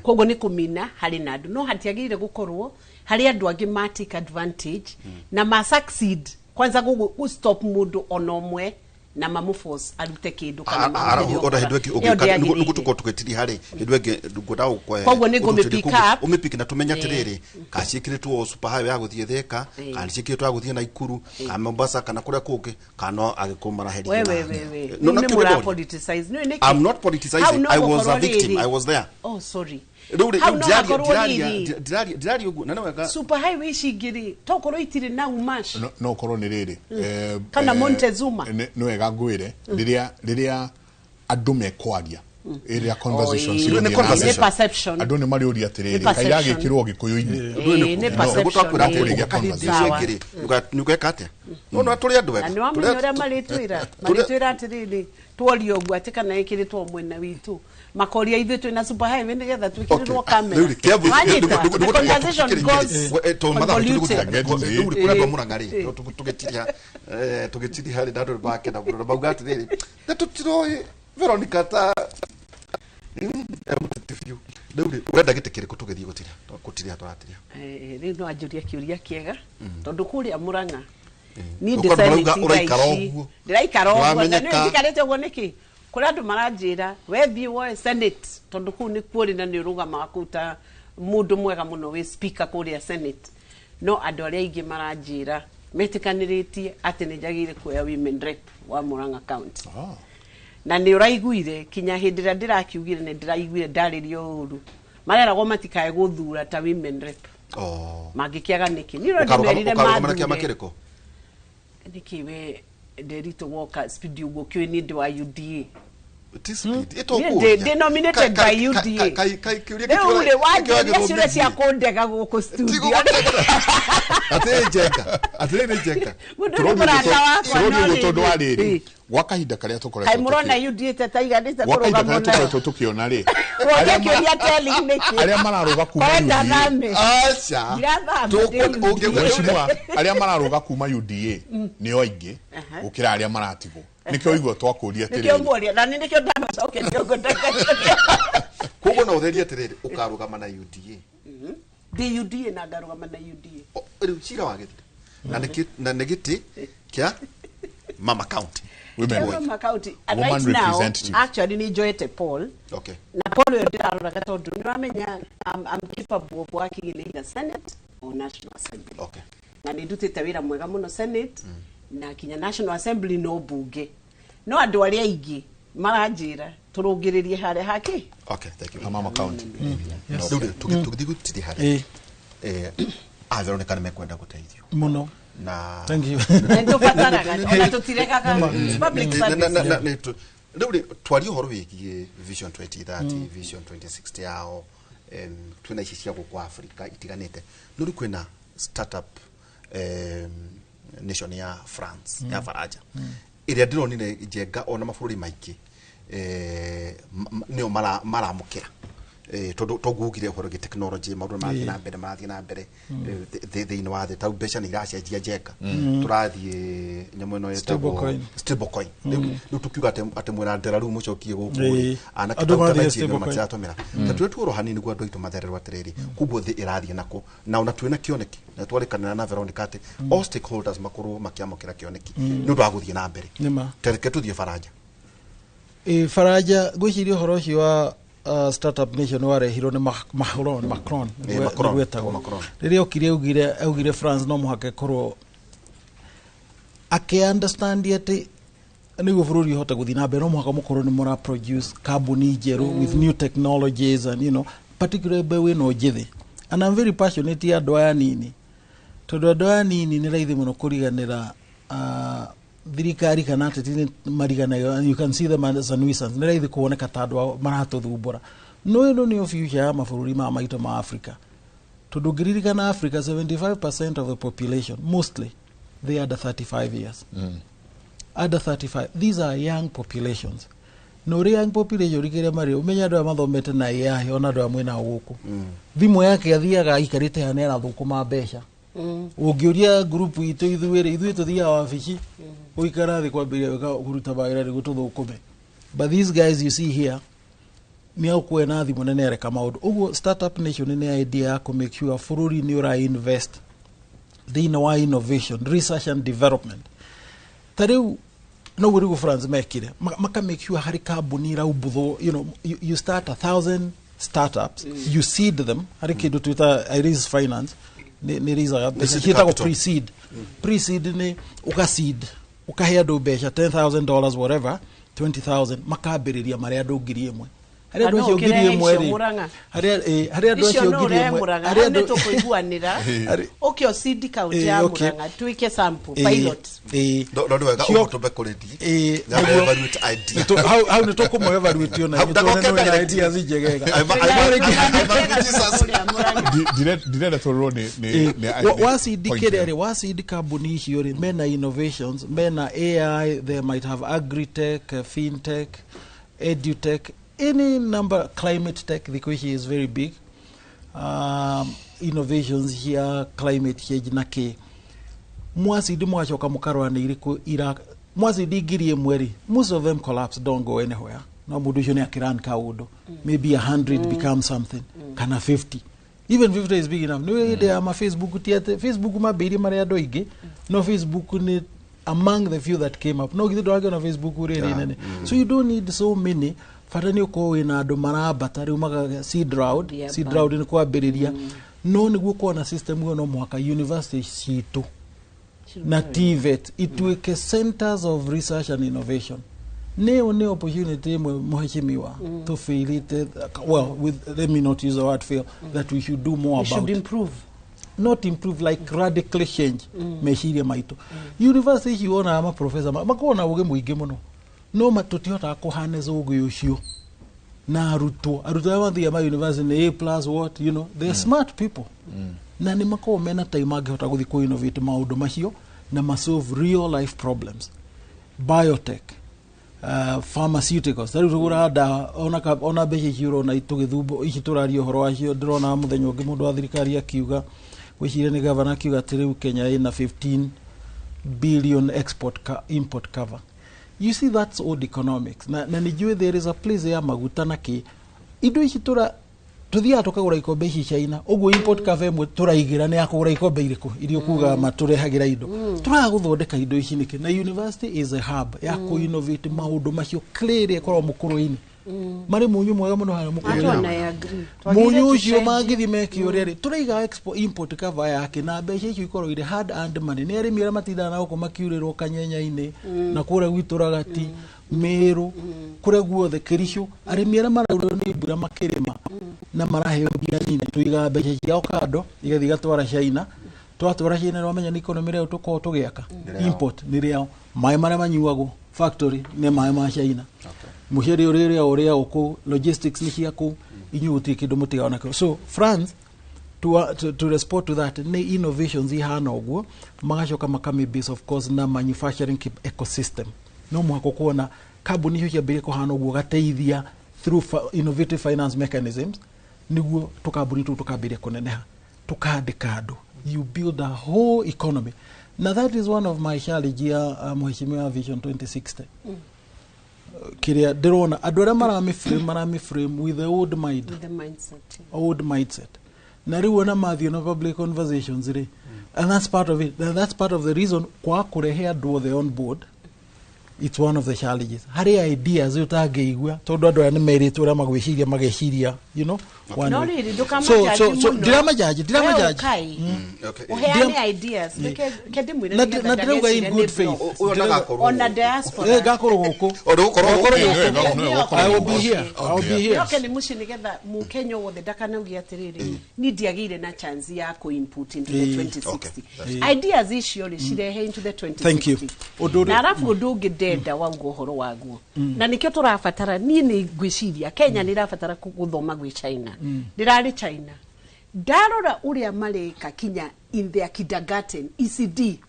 Koguo nĩ kũmina harĩ na andũ, no hatiagĩrĩire gũkorwo harĩ andũ angĩ ma take advantage na ma succeed kwanza gũ stop mũndũ ona ũmwe na mamũforce arute kĩndũ kana mamũhũthĩre
Ona hĩndĩ
ũkora.
ĩngĩ
Ĩyo
ũngĩũka
ndĩagĩrĩire.
nĩguo tũkorwo tũgĩtiriha rĩ, hĩndĩ ĩngĩ ngwendaga gũkwe
Koguo nĩ ngũmĩ pick up.
Ũmĩpick na tũmenye atĩrĩrĩ, kana ciĩkĩrĩtwo super highway ya gũthiĩ Thika, kana ciĩkĩrĩtwo ya gũthiĩ Naikuru, kana Mombasa, kana kũrĩa kũngĩ, kana no agĩkũyũ maraherithio.
We we we we.
No, no,
Rĩu nĩ
kĩu
mũra
ndĩroria.
politicize. Nĩũĩ nĩkĩ?
I'm not politicizing.
Hau no
I was a
gũkorwo
victim.
rĩrĩ.
I was there.
Oh, sorry.
Rĩu rĩ,
Hau
rĩu
no
ndiraria
hakorwo rĩrĩ.
ndiraria ũguo na nĩ wega.
Super highway ici ingĩ rĩ, tokorwo itirĩ na umash.
No korwo nĩ rĩrĩ,
Kana Montezuma.
Nĩ wega ngwĩre, rĩrĩa andũ mekwaria, ĩrĩa conversation
Oi.
cigũthiĩ
Nĩ
na
conversation.
mbere.
Nĩ perception.
Andũ nĩ marĩũria atĩrĩrĩ,
Nĩ
kaĩ
perception.
iragĩkĩrwo gĩkũyũ-inĩ?
Ĩĩ, nĩ perception,
Twakwĩra
ĩĩ.
atĩrĩrĩ, ũka hĩndĩ icio
Sawa.
ĩngĩ rĩ, nĩ ũgeka atĩa? No no tũrĩ andũ
Na
wega.
nĩ wamenya ũrĩa marĩtwĩra, marĩtwĩra atĩrĩrĩ, tworio ũguo atĩ kana ĩkĩrĩtwo mwena witũ, makoria ithuĩ twĩna super highway nĩgetha twĩkĩrĩrwo kamera. Wanyita? The conversation goes convoluted.
Rĩu kũrĩ andũ a Mũrang'a rĩ, tũgĩtiriha rĩ, na andũ nĩ makena mũno na mauga atĩrĩrĩ, na tũtiroĩ Veronica ta mũteti biũ. Rĩu rĩ, ũrenda gĩtĩ kĩrĩkũ tũgĩthiĩ gũtiriha? Gũtiriha tũratiriha.
Rĩu no anjũrie kĩũria kĩega, tondũ kũrĩa Mũrang'a niĩ
Ũkorwo
ndĩ
marauga
Senate thaa
ũraikara
ici.
ũguo.
Ndĩraikara ũguo, na
Ndũramenyeka.
nĩ njikarĩte ũguo nĩkĩ? Kũrĩ andũ maranjĩra we thiĩ woe Senate, tondũ kũu nĩkuo ũrĩ na nĩ ũrũgamaga kũu ta mũndũ mwega mũno wĩ speaker kũrĩa Senate. No andũ arĩa aingĩ maranjĩra metĩkanĩrĩtie atĩ nĩ njagĩrĩire kuoya women rep wa Murang'a County. Na nĩ ũraiguire kinya hĩndĩ ĩrĩa ndĩrakiugire, nĩ ndĩraiguire ndarĩrio ũru, mareragwo matikae gũthura ta women rep. Mangĩkĩaga nĩkĩ? Niĩ no ndĩmerire
Ũkarũgama na kĩama
mathure.
kĩrĩkũ?
Nĩkĩ we nderitũ woka speed ũguo kĩũĩ niĩ ndĩ wa UDA?
Ti speed,
Niĩ
ĩtũkũria.
ndĩ nominated by UDA.
Kĩũria
Rĩu rĩ, wanjũria
kĩragĩrwo
ciũria cia
mĩthiĩ.
kũndega gũkũ studio.
Atĩrĩ Njenga, atĩrĩ Njenga.
Mũndũ nĩ mũrata wakwa, no
Tũronio ũguo tondũ wa
rĩrĩ.
rĩrĩ, gwa kahinda karĩa
Kaĩ
tũkoretwo
mũrona UDA ta taiganĩte
gwa kahinda
kũrũgama
karĩa
nayo?
tũkoretwo tũkĩona rĩ,
Woria kĩũria telling nĩkĩ?
arĩa mararũga kuma
Kwenda
UDA,
thame.
Aca.
Ndirathama, ndĩ UDA.
Mheshimiwa, arĩa mararũga kuma UDA nĩo aingĩ gũkĩra arĩa maratigwo, nĩkĩo igua twakũria
Nĩkĩo
atĩrĩrĩ.
muoria, na nĩ nĩkĩo ndamacokeria ũguo ndakacokia.
Koguo no ũtherie atĩrĩrĩ, ũkarũgama na UDA.
Ndĩ UDA na ngarũgama na UDA.
Rĩu cira wagĩthira na nĩ gĩtĩ kĩa Mama County.
Women.
Mama County. And
Woman
right now,
representative.
actually nĩ njoete Paul.
Okay.
Na Paul ũyũ ndĩraroraga tondũ nĩ ũramenya I'm capable of working in either Senate or National Assembly.
Okay.
Na nĩ ndutĩte wĩra mwega mũno Senate na kinya National Assembly no bunge. No andũ arĩa aingĩ maranjĩra tũrũngĩrĩrie harĩa hake.
Okay, thank you.
Na Mama County.
Rĩu rĩ, tũgĩthiĩ gũtiriha rĩ, a Veronica nĩ mekwenda gũteithio
Mũno.
na
Thank you.
Nĩ tũbataraga, ona tũtiregaga. It's public service.
Rĩu rĩ, twarie ũhoro wĩgiĩ Vision 2030, Vision 2060 yao, twĩna ici cia gũkũ Africa itiganĩte, no rĩu kwĩna startup nation ya France, ya Faranja, ĩrĩa ndĩronire Njenga ona mabũrũri maingĩ nĩo maramũkĩra. Tondu toguo ugire ũhoro gĩ technology, maũndũ marathiĩ na mbere, marathiĩ na mbere thĩinĩ wa thĩ. Tau mbeca nĩ iracenjia njenga, tũrathiĩ nyamũ ĩno ĩtagwo
Stablecoin.
Stablecoin. Rĩu tukiuga atĩ mwĩna ndera rĩu mũcokie gũkũ rĩ, anake
Andũ
tau ta
marathiĩ
Nigeria
stablecoin.
matiratũmĩra ta twĩ tuoro hanini nĩguo andũ aitũ mathererwo atĩrĩrĩ. Koguo thĩ ĩrathiĩ nako na ona twĩna kĩoneki na twarĩkanĩra na Veronica atĩ all stakeholders makorwo makĩamũkĩra kĩoneki nĩ ũndũ wa gũthiĩ na mbere.
Nĩma.
Tereke tũthiĩ Faranja.
Ĩ Faranja, ngwĩciria ũhoro ũcio wa Startup Nation warehirwo nĩ Macron, Macron.
Macron.
Nĩguo etagwo.
Macron.
Rĩrĩa okire augire France no mũhaka ĩkorwo akĩ understand atĩ nĩguo bũrũri ũhote gũthiĩ na mbere, no mũhaka mũkorwo nĩ mũra produce kambuni njerũ with new technologies and particularly mbeũ ĩno njĩthĩ. And I'm very passionate ya andũ aya nini, tondũ andũ aya nini nĩ raithi mũno kũriganĩra thirikari kana ateti nĩ mariganagĩrwo, and you can see them as a nuisance. Nĩ raithi kuoneka ta andũ ao maratũthumbũra, no ĩno nĩyo future ya mabũrũri maya maitũ ma Africa, tondũ ngĩririkana Africa, 75% of the population, mostly they are under 35 years. Under 35, these are young populations. Na ũrĩa young population rikĩrĩa marĩ, ũmenye andũ aya mathomete na AI, ona andũ aya mwĩnao gũkũ, thimũ yake athiaga aikarĩte haha nĩ arathũkũma mbeca. Ũngĩũria group itũ, ithuĩ rĩ, ithuĩ tũthiaga wabici gũikara thĩ kwambĩrĩria gwĩka kũruta mawĩra nĩguo tũthũkũme, but these guys you see here nĩ agũkuoya na thimũ na nĩ areka maũndũ ũguo. Startup Nation nĩ idea ya kũ make sure bũrũri nĩ ũra invest thĩinĩ wa innovation, research and development. Ta rĩu noguo rĩu France mekire, maka make sure harĩ kambuni iraumbuthwo. You start 1,000 startups, you seed them. Harĩ kĩndũ twĩta Iris Finance nĩ raisaga mbeca
Seed
ciĩtagwo
capital.
Pre-seed. Pre-seed nĩ ũka seed, ũkahe andũ mbeca $10,000, whatever, 20,000, makambĩrĩria marĩ andũ 1,000. Harĩ andũ
No
acio ngiri
ũkĩrehe
ĩmwe
icio
rĩ,
Mũrang'a.
harĩ andũ
Icio
acio
no
1,000,
ũrehe Mũrang'a,
harĩ
hau nĩ
andũ
tũkũiguanĩra. Ũkĩ ũcindi kaunti ya Mũrang'a tuĩke sample pilot.
No nĩ wega ũgũtũme kũrĩ nyambe evaluate idea.
Hau nĩ tũkũmũ evaluate ona
Hau
ithuĩ tuone
ndagoke
nĩ wĩna
direct.
ideas njegega.
Jesus.
Ndirenda tũrũrwo nĩ
Wacindi
point
kĩrĩa
ĩyo.
rĩ, wacindi kambuni icio rĩ, mena innovations, mena AI, they might have agritech, fintech, edutech, any number, climate tech thikũ ici is very big, innovations here, climate change na kĩ. Mwacindi mũgacoka mũkarora nĩ irĩkũ ira mwacindi 1,000 rĩ, most of them collapse, don't go anywhere, no mũndũ ũcio nĩ akĩran kaũndũ, maybe 100 become something, kana 50, even 50 is big enough. Nĩ hĩndĩ ya ma Facebook, ti atĩ Facebook mambĩirie marĩ andũ aingĩ, no Facebook nĩ among the few that came up, no githĩ ndũrakĩona Facebook rĩrĩ nene? So you don't need so many, bata nĩ ũkorwo wĩna andũ marambata rĩu maga seed round. Seed round nĩ kwambĩrĩria, no nĩguo kuona system ĩyo, no mũhaka university citũ na TVET ituĩke centers of research and innovation. Nĩyo nĩ opportunity ĩmwe, mheshimiwa, tũfailite, well, with, let me not use the word fail, that we should do more
We should
about.
improve.
Not improve, like radically change meciria maitũ. University ici wonaga maprofesa makoragwo na ũgĩ mũingĩ mũno, no tũtihotaga kũharness ũgĩ ũcio na arutwo arĩa mathiaga ma university nĩ A plus what, they are smart people na nĩ makoragwo mena time mangĩhota gũthiĩ kũ innovate maũndũ macio na ma solve real life problems, biotech, pharmaceuticals. Tarĩu tũgũraga ndawa ona mbeca ici ũrona tũgĩthumbo ici tũraria ũhoro wacio. Ndĩrona mũthenya ũngĩ mũndũ wa thirikari akiuga, gwĩciria nĩ gavana, akiuga atĩ rĩu Kenya ĩna 15 billion export import cover. You see, that's old economics. Na nĩ njũĩ there is a place ya maguta na kĩ indo ici tũra tuthiaga tukagũra ikombe ici China ũguo. Import cover ĩmwe tũraigĩra nĩ ya kũgũra ikombe irĩkũ iria ũkugaga matũrehagĩra indo. Tũraga gũthondeka indo ici nĩkĩ? Na university is a hub ya kũ innovate maũndũ macio. Clearly ĩkoragwo mũkũrũ-inĩ, marĩ mũnyũ mwega mũno harĩa mũkũrũ-inĩ.
I agree.
Mũnyũ ũcio mangĩthi meke ũrĩa rĩ, tũraiga expo import cover yake na mbeca icio ikorwo irĩ hard earned money nĩ arĩmi arĩa matindaga na gũkũ makiurĩrwo kanyenya-inĩ na kũrĩa gwitũ Ragati, Mĩrũ, kũrĩa guothe Kĩricũ, arĩmi arĩa maraurĩrwo nĩ mbura makĩrĩma na maraheo mbia nini. Tũigaga mbeca ciao kando, igathiĩ igatwara China. Twatwara China, nĩwamenya nĩ economy rĩo tũkoragwo tũgĩaka. Import nĩ rĩao, maĩ marĩa manyuagwo factory nĩ maĩ ma China, mũcere ũrĩa ũrĩagwo kũu, logistics nĩ cia kũu, inyuĩ gũtirĩ kĩndũ mũtigaga nakĩo. So France, to respond to that, nĩ innovations ihana ũguo, magacoka makami base of course na manufacturing ecosystem. No mũhaka ũkuona kambuni icio ciambĩrĩrie kũhana ũguo, gateithia through innovative finance mechanisms. Niguo tukambuni tu tukambiria kuneneha tukandika andu, you build a whole economy. Na that is one of my challenge ya Mheshimiwa Vision 2060. Kiria ndirona andu aria marami frame with the old mind,
with the mindset, yeah.
Old mindset. Na riu ona mathio na public conversations ri, and that's part of it. And that's part of the reason kwa kurehe andu othe on board. It's one of the challenges. Hari ideas utangeigua tondu andu aya nimeritwo uria magwiciria mageciria, you know.
Okay. No riri
so ndiramajaji
uheane ideas reke ndimwire
na ndirauga in good faith
ona diaspora
ngakorwo guku I will be here. I will be here.
Okay, ni muci nigetha mukenya wothe ndakanauge atiriri ni ndiagire na chance ya ku input into the 2060 ideas icio ri cirehe into the 2060.
Thank you.
Na arafu undu ungi ndenda wauga uhoro waguo na nikio turabatara ni ni ngwiciria Kenya ni irabatara guthoma gwi China. Ndirari China ndarora uria mareka kinya in their kindergarten ECD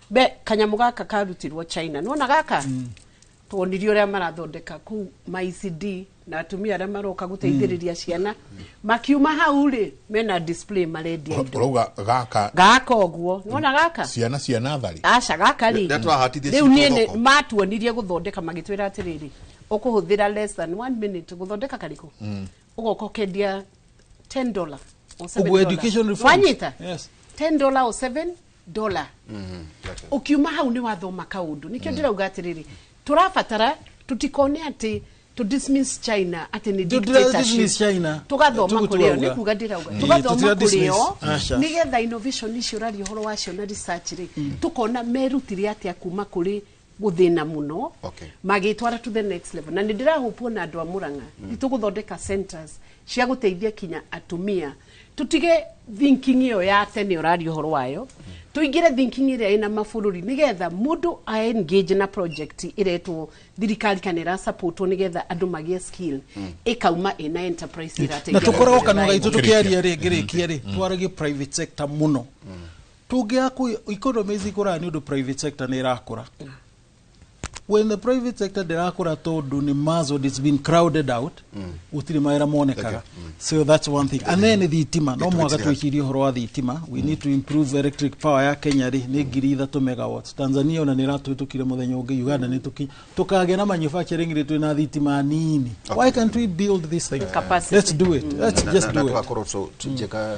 be kanyamu gaka karutirwo China nona gaka tuonirio uria marathondeka ku ma ECD na atumia aria maroka guteithiriria ciana makiuma hau ri mena display marendia indo
urauga gaka
gaka uguo nona gaka
ciana cia nathari
aca gaka ri riu nie matuonirie guthondeka magitwira atiriri ukuhuthira less than 1 minute guthondeka kariko ugoka ukendia $10 or $7
education reform
wanyita.
Yes,
$10 or $7. Ukiuma hau ni wathoma kaundu nikio ndirauga atiriri turabatara tutikone ati to dismiss China ati ni dictatorship tugathoma kurio ni kuga ndirauga tugathoma kurio nigetha innovation icio uraria uhoro wacio na research ri tukona merutire atia kuma kuri guthina muno magitwara to the next level. Na ndirahopwo na andu a Murang'a nituguthondeka centers cia guteithia kinya atumia tutige thinking iyo ya tene uraria uhoro wayo tuingire thinking iria ina mabururi nigetha mundu a engage na project iretwo thirikari kana ira support nigetha andu magie skill ikauma ina enterprise irateithia
na tukoragwo kanua gaitu tukiaria ringi rikia ri twaragie private sector muno tungiaku economy ikuraga ni undu private sector ni irakura. When the private sector ndirakura tondu ni muzzled, it's been crowded out, gutiri mawira monekaga. So that's one thing. And then thitima no mwaka twicirie uhoro wa thitima. We need to improve electric power ya Kenya ri ni 3,000 megawatts. Tanzania ona ni ratwĩtũkire muthenya ungi, Uganda ni tukagĩa na manufacturing ri twina thitima nini. Why can't we build this thing?
Capacity.
Let's do it. Let's just do it.
Tugakorwo tujeka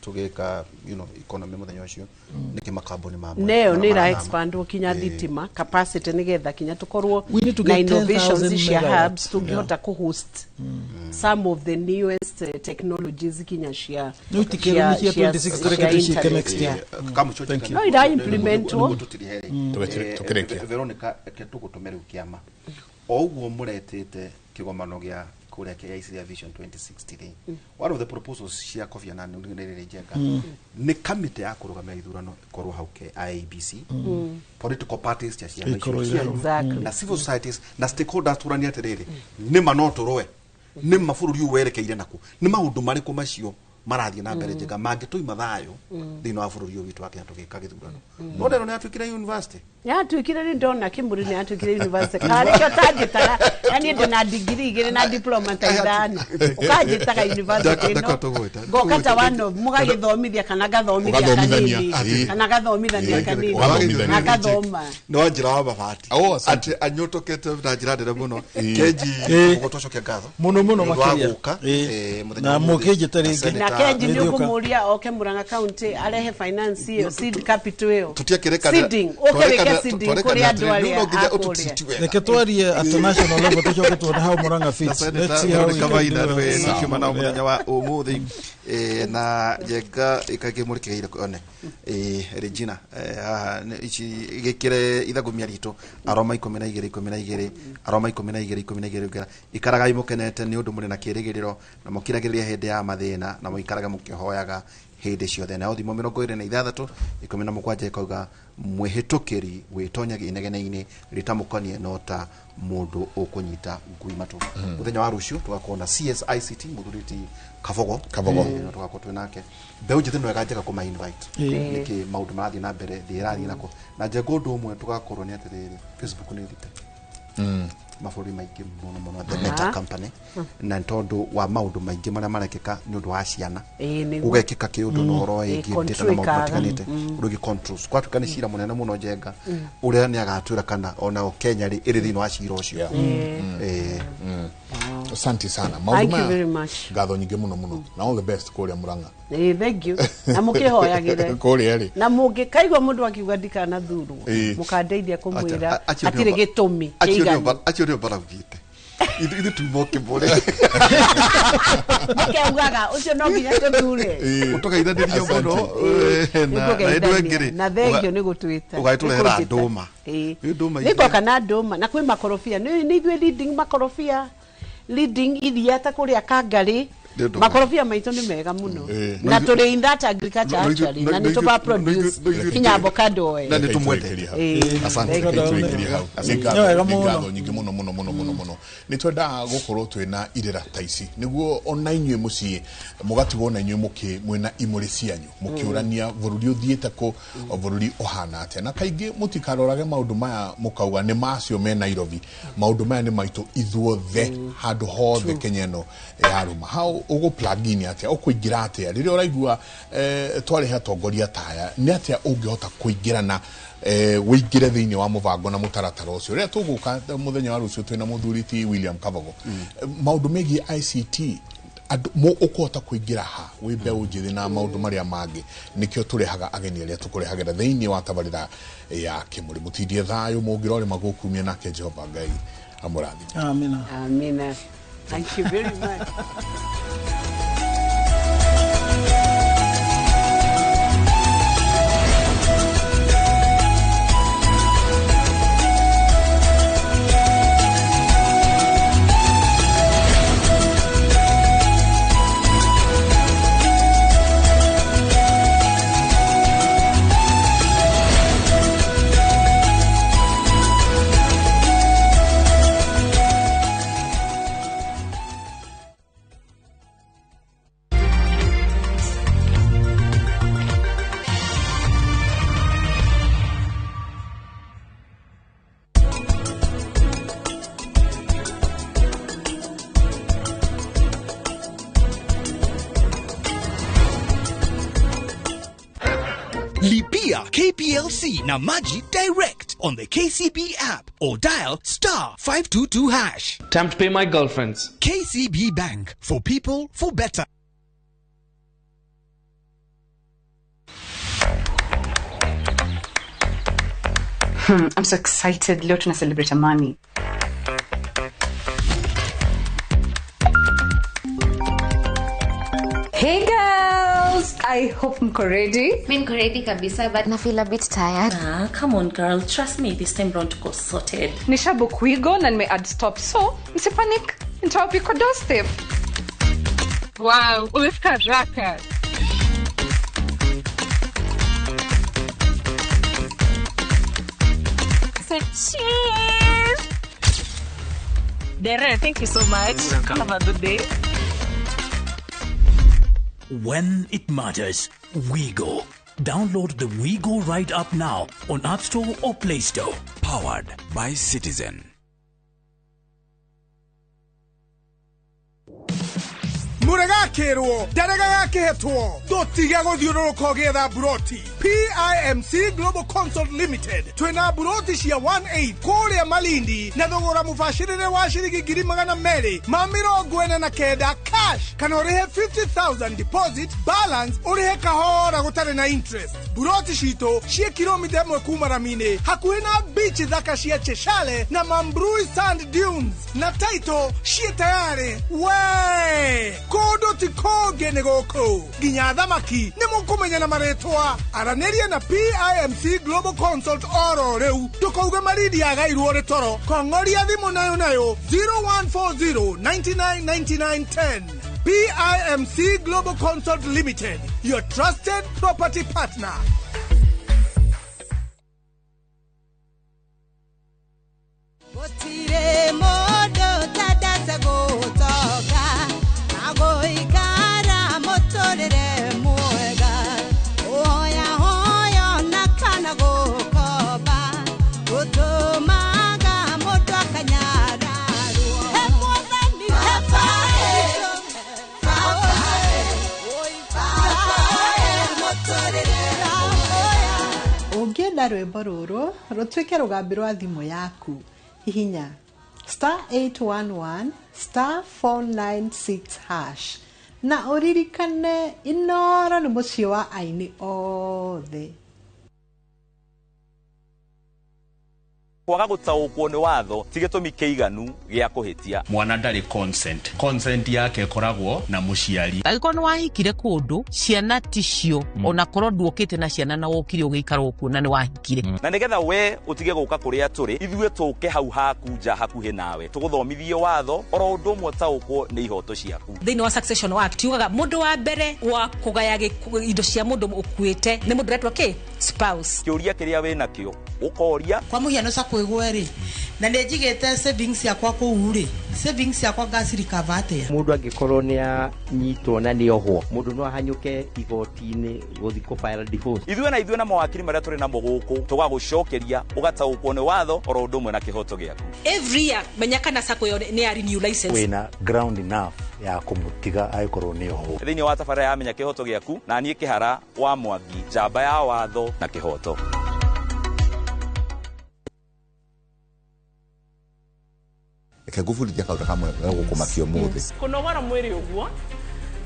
tugeka, you know, economy muthenya ucio niki makambuni mamwe
neo ni ra expand kinya thitima capacity nigetha kinya tukorwo na innovations cia hubs tungihota ku host some of the newest technologies kinya cia
no tikero ni cia 26 tureke tucike next year.
No ira implement wo
Veronica ketugutumere kiama o uguo muretete kigomano gia kuria KICD Vision 2060. One of the proposals cia Kofi Annan ni riri njega ni committee ya kurugamia ithurano ikorwo hau ke IEBC, political parties cia ciama icio na civil societies na stakeholders turania atiriri ni ma no turoe ni ma bururi uyu werekeire naku ni maundu mariku macio marathie na mbere njega mangituima thayo thiini wa bururi uyu witu wa Kenya tugika githurano. No ndero ni atuikire university
ya tuikire ni ndona Kimuri ni atuikire university karikio tanjitaga yani ndina degree igiri na diploma ta ithano ukanjitaga university no ngoka ta one of mugagithomithia kana gathomithia kanini kana gathomithania kanini akathoma
no njira wa mabati ati anyotokete na njira ndere muno Kenji gutocokia ngatho
muno muno makiria na mukenji taringi
na Kenji ni ukumuria oke Murang'a County arehe finance iyo seed capital iyo
tutiakirekana
seeding oke seeding kuri andu aria
reke twarie at national level tucoke tuone how Murang'a fits. Let's see how we can do it.
Kiuma na muthenya wa umuthi na njenga ikakimurikire one Regina haha ici gikire ithagumia ritu aroma 12 12 aroma 12 12 ikaragai mukenete ni undu muri na kirigiriro na mukiragiriria hindi ya mathina na muikaraga mukihoyaga hindi ciothe na thimo 26 17 ikauga mwihitukiri witonyaga inegene-ini ritamukonie no ta mundu ukunyita ngui matu. Muthenya wa rucio tugakorwo na CSICT muthuriti Kabogo tugakorwo twi nake mbeu njithi no ega njega kuma invite niki maundu marathie na mbere thi irathie nako na njenga undu umwe tugakorwo ni atiriri Facebook ni thite mabũrũri maingĩ mũno mũno, the Meta company, na nĩ tondũ wa maũndũ maingĩ marĩa marekĩka nĩ ũndũ wa ciana, gũgekĩka kĩũndũ na ũhoro wĩgiĩ data na maũndũ matiganĩte, ũndũ wĩgiĩ controls. Gwatuĩka nĩ cira mũnene mũno Njenga, ũrĩa nĩ agatwĩra kana ona Kenya rĩ ĩrĩ thĩinĩ wa cira ũcio.
Asante sana.
Thank you very much.
Ngatho nyingĩ mũno mũno. Na all the best kũrĩa Murang'a.
Thank you. Na mũkĩhoyagĩre.
Kũrĩa rĩ.
Na mũngĩkaigua mũndũ akiuga ndikanathurwo, mũkandeithia kũmwĩra hatirĩ gĩtũmi kĩiganu.
Acio nĩo baraugĩte. Ithuĩ tuma ũkĩmũre.
Mũkeugaga ũcio no nginya tũthure.
Ũtũgeithanĩrie mũno. Na ĩndũ ĩngĩ rĩ.
Na thengio nĩ gũtwĩta.
Ũgagĩtũrehera ndũma.
Nĩngoka na ndũma na kwĩ makorobia. Nĩ ithuĩ leading makorobia. Leading iria ta kuria Kangari, makorobia maitũ nĩ mega mũno, na tũrĩ in that agriculture actually, na nĩ tũba produce kinya avocado.
Na nĩ tũmwende. Asante.
Ngatho nyingĩ mũno mũno mũno mũno mũno. Nĩ twendaga gũkorwo twĩna irĩra ta ici nĩguo ona inyuĩ mũciĩ mũgatigwo na inyuĩ mũkĩ mwĩna imũrĩ cianyu mũkĩũrania bũrũri ũthiĩte kũ, bũrũri ũhana atĩa. Na kaingĩ mũtikarorage maũndũ maya mũkauga nĩ macio me Nairobi, maũndũ maya nĩ maitũ ithuothe handũ hothe Kenya ĩno yarũma. Hau ũgũ plug in atĩa, ũkũingĩra atĩa rĩrĩa ũraigua twarĩhe atongoria taya, nĩ atĩa ũngĩhota kũingĩra na wĩingĩre thĩinĩ wa mũbango na mũtaratara ũcio. Rĩrĩa tũgũka mũthenya wa rũciũ twĩna mũthuri ti William Kavago, maũndũ megiĩ ICT ũkũhota kũingĩra ha wĩ mbeũ njĩthĩ na maũndũ marĩa mangĩ, nĩkĩo tũrehaga ageni arĩa tũkũrehagĩra thĩinĩ wa tabarĩra ya Kĩmũrĩ. Mũtindie thayũ mũngĩrore magũkumia nake Jehova Ngai amũrathime.
Amina.
Amina. Thank you very much.
Lipia KPLC na Maji direct on the KCB app or dial *522#.
Time to pay my girlfriends.
KCB Bank, for people, for better.
I'm so excited. Leo tuna celebrate amani. Hey girls, I hope mko ready.
Mimi niko ready kabisa, but na feel a bit tired.
Ah, come on girl, trust me, this time round tuko sorted.
Nishabook Wigo na nime add stop, so msipanic, nitawapika doorstep.
Wow, umefika haraka.
Say cheers. Dere, thank you so much.
Welcome.
Have a good day.
When it matters, WeGo. Download the WeGo Ride app now on App Store or Play Store.
Powered by Citizen.
Muregakirwo ndaregagakihetwo ndutiga guthiũrũrũka ũgĩetha buroti. PIMC Global Consult Limited twĩna buroti cia 18 kũrĩa Malindi na thogora mũbacĩrĩre wa ciringi 249 cash, kana ũrĩhe 50,000 deposit, balance ũrĩhe kahora gũtarĩ na interest. Buroti citũ ciĩ kilomita 1 kuma rami-inĩ hakuhĩ na beach thaka cia Cheshale na Mambrui Sand Dunes, na title ciĩ tayarĩ. We kũndũ ti kũngĩ nĩ gũkũ, nginya thamaki nĩ mũkũmenya na marĩtwa. Aranĩria na PIMC Global Consult oro rĩu, ndũkauge Malindi yagairwo rĩ toro. Kong'oria thimũ nayo nayo 0140 99 99 10. PIMC Global Consult Limited, your trusted property partner.
Gwĩkĩra rwĩmbo rũrũ rũtuĩke rũgambi rwa thimũ yaku. Hihinya star 811 star 496 hash na ũririkane Inooro nĩ mũciĩ wa aini othe.
Kwaga gũtaũkwo nĩ watho ti gĩtũmi kĩiganu gĩa kũhĩtia.
Mwana ndarĩ consent yake ĩkoragwo na mũciari.
Angĩkorwo nĩ wahikire kũndũ ciana ticio, onakorwo nduokĩte na ciana na wokire ũgĩikara okuo na nĩ wahikire.
Na nĩgetha we ũtige gũka kũrĩa tũrĩ, ithuĩ tũke hau haku nja hakuhĩ nawe tũgũthomithie watho oro ũndũ ũmwe ũtaũkwo nĩ ihoto ciaku.
Thĩinĩ wa Succession Act yugaga mũndũ wa mbere wa kũgaya indo cia mũndũ ũkuĩte nĩ mũndũ ũretwo kĩ spouse.
Kĩũria kĩrĩa wĩnakĩo ũkoria.
Kwa mũhiano kwigwe ri na nĩ njigĩte savings yakwa kũu rĩ, savings yakwa ngacirikava atĩa?
Mũndũ angĩkorwo nĩ anyitwo na nĩ ohwo, mũndũ no ahanyũke igoti-inĩ gũthiĩ kũ file divorce.
Ithuĩ na ithuĩ na mawakiri marĩa tũrĩ namo gũkũ tũgagũcokeria ũgataũkwo nĩ watho oro ũndũ ũmwe na kĩhoto gĩaku.
Every year menya kana sacco ĩyo nĩ ya renew license.
Wĩna ground enough ya kũmũtiga angĩkorwo nĩ ohwo.
Thĩinĩ wa tabarĩra ya Menya Kĩhoto Gĩaku na niĩ Kĩhara wa Mwangi, njamba ya watho na kĩhoto.
Reke ngũbundithia kaũndũ kamwe gegũkũmakia ũmũthĩ.
Kũnogora mwĩrĩ ũguo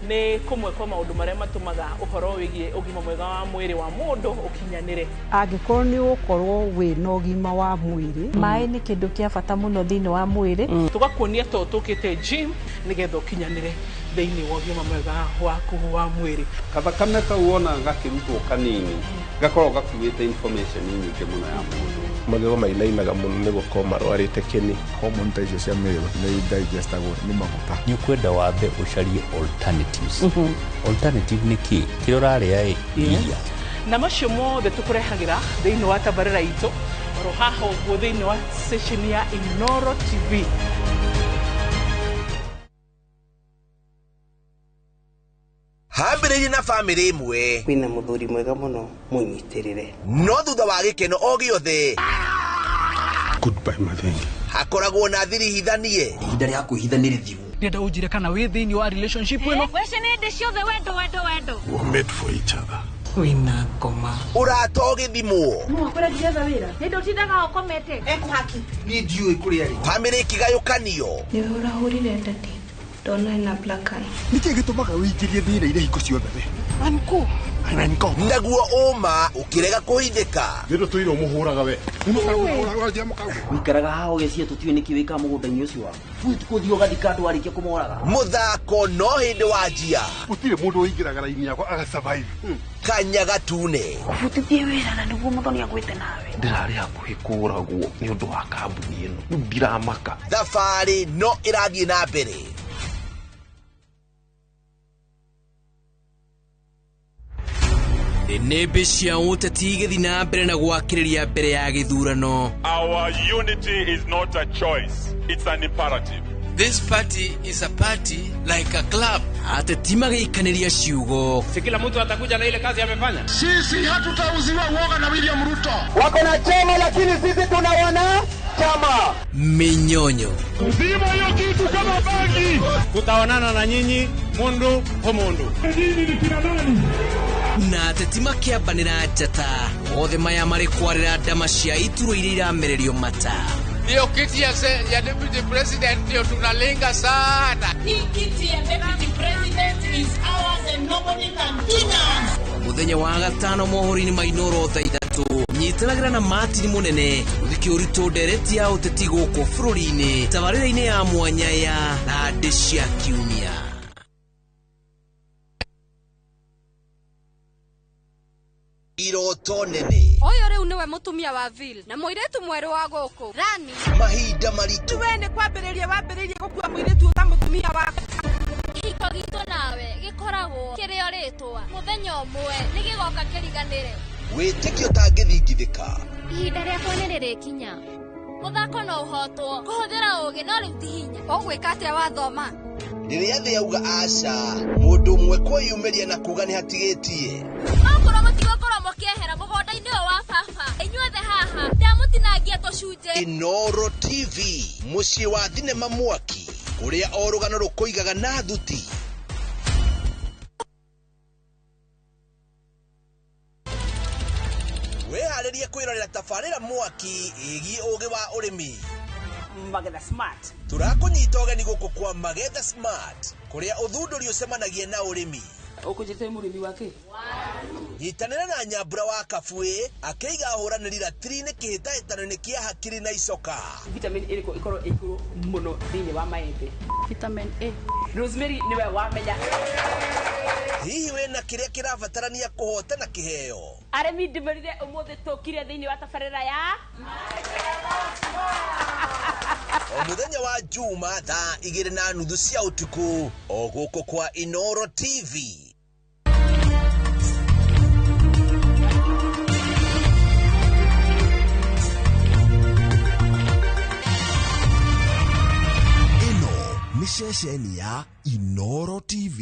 nĩ kũmwe kwa maũndũ marĩa matũmaga ũhoro wĩgiĩ ũgima mwega wa mwĩrĩ wa mũndũ ũkinyanĩre.
Angĩkorwo nĩ ũgũkorwo wĩna ũgima wa mwĩrĩ,
maĩ nĩ kĩndũ kĩa bata mũno thĩinĩ wa mwĩrĩ.
Tũgakuonia to tũkĩte gym nĩgetha ũkinyanĩre thĩinĩ wa ũgima mwega waku wa mwĩrĩ.
Kathakame kau wona gakĩrutwo kanini gakoragwo gakuĩte information nyingĩ mũno ya mũndũ.
Magego mainainaga mũno nĩ gũkorwo marwarĩte kĩni.
Hormone ta icio cia male nĩ digestagwo nĩ maguta.
Nĩ ũkwenda wambe ũcarie alternatives. Alternative nĩ kĩ? Kĩrĩa ũrarĩa ĩ iria.
Na macio mothe tũkũrehagĩra thĩinĩ wa tabarĩra itũ oro haha ũguo thĩinĩ wa session ya Inooro TV.
Hambĩrĩirie na bamĩrĩ ĩmwe.
Kwĩna mũthuri mwega mũno mũnyitĩrĩre.
No thutha wa gĩkeno o gĩothe
Goodbye Mathengi.
Hakoragwo na thiri hithanie.
Ihinda rĩa kwĩhitha nĩ rĩthiru.
Ndĩrenda ũnjĩre kana wĩ thĩinĩ wa relationship ĩno.
Wece nĩ hĩndĩ ciothe wendo wendo wendo.
We're made for each other.
Wĩna ngoma.
Ũrata ũgĩthimwo.
Mwakũra njietha wĩra. Nĩ ndũtindaga ũkomete.
Ekũhaki.
Niĩ ndiũĩ kũrĩa rĩ. Bamĩrĩ ĩkĩgayũkanio.
Nĩwe ũrahũrire ndadi. Ndona ena black eye.
Nĩkĩ gĩtũmaga ũingĩrie thĩna-inĩ hingo ciothe we?
Anko.
Anko.
Naguo ũma ũkĩrega kũhithĩka.
Nĩ ndũtũire ũmũhũraga we.
Wĩikaraga haha ũgĩciria tũtiũĩ nĩkĩ wĩkaga mũgũnda-inĩ ũcio waku. Gũthiĩ ũgathika andũ warĩkia kũmoraga.
Mũthako no hĩndĩ wanjia.
Gũtirĩ mũndũ ũingĩraga raini yakwa agasurvive.
Kanya gatune.
Ũbutithie wĩra na nĩguo Mũthoni agwĩte nawe.
Ndĩrarĩ hakuhĩ kũragwo nĩ ũndũ wa kambuni ĩno. Rĩu ndiramaka.
Thabarĩ no ĩrathiĩ na mbere.
Nĩmbĩ cia ũteti igĩthiĩ na mbere na gwakĩrĩria mbere ya gĩthurano.
Our unity is not a choice, it's an imperative.
This party is a party like a club. Ateti magĩikanĩria ciugo.
Si kila mtu atakuja na ile kazi amefanya.
Sisi hatutauziwa uoga na William Ruto.
Wako na chama lakini sisi tunawana chama.
Minyonyo.
Zima hiyo kitu kama bangi.
Tutaonana na nyinyi mundu kwa mundu.
Nyinyi ni kina nani?
Na ateti makĩambanĩra njata othe maya marĩ kwarĩra ndama cia iturwa iria iramererio mata.
Hiyo kiti ya deputy president ndio tunalenga sana.
Hii kiti ya deputy president is ours and nobody can deny.
Mũthenya wa gatano mohoro-inĩ ma Inooro thaa ithatũ nyitanagĩra na Martin Mũnene gũthikĩ ũritũ ndereti ya ũteti gũkũ bũrũri-inĩ tabarĩra-inĩ ya mwanya ya Thandĩ cia Kiumia.
Iroto nene.
Ũyũ rĩu nĩwe mũtumia wa Vil na mũirĩtu mwerũ wa gũkũ Rani.
Mahinda maritũ.
We nĩ kwambĩrĩria wambĩrĩirie gũkua mũirĩtu ta mũtumia waku.
Kĩhiko gitũ nawe gĩkoragwo kĩrĩ o rĩtwa mũthenya ũmwe nĩ gĩgoka kĩriganĩre.
Wĩtĩkio ũtangĩthingithĩka.
Ihinda rĩakwa nĩ rĩrĩkinya. Mũthako no ũhotwo kũhũthĩra ũũgĩ no rĩu ti hinya. Ũgwĩka atĩa wathoma?
Rĩrĩa thĩ yauga aca, mũndũ ũmwe kwĩyumĩria na kuga nĩ hatigĩtie.
Okorwo mũtigũkorwo mũkĩehera mũgũnda-inĩ ũyũ wa baba, inyuothe haha ndamũtinangia tũcunjĩ.
Inooro TV, mũciĩ wa thinema mwaki, kũrĩa o rũgano rũkũigaga na thuti.
Wĩharĩrie kwĩrorera tabarĩra mwaki ĩgiĩ ũgĩ wa ũrĩmi.
Magetha Smart.
Tũrakũnyita ũgeni gũkũ kwa Magetha Smart, kũrĩa ũthundũri ũcemanagia na ũrĩmi.
Ũkũnjĩte mũrĩmi wa kĩ?
Nyitanĩra na Nyambura wa Kabuĩ akĩiga ahũranĩri ratiri-inĩ kĩhĩtahĩtano-inĩ kĩa hakiri na icoka.
Vitamin ĩrĩkũ ĩkorwo ĩ igũrũ mũno thĩinĩ wa maembe? Vitamin A. Rosemary nĩwe wamenya.
Hihi wĩna kĩrĩa kĩrabatarania kũhotana kĩheo?
Arĩmi ndĩmerire ũmũthĩ tũkire thĩinĩ wa tabarĩra ya
O mũthenya wa Juma thaa 2:30 cia ũtukũ o gũkũ kwa Inoro TV.
Ĩno nĩ ceceni ya Inoro TV.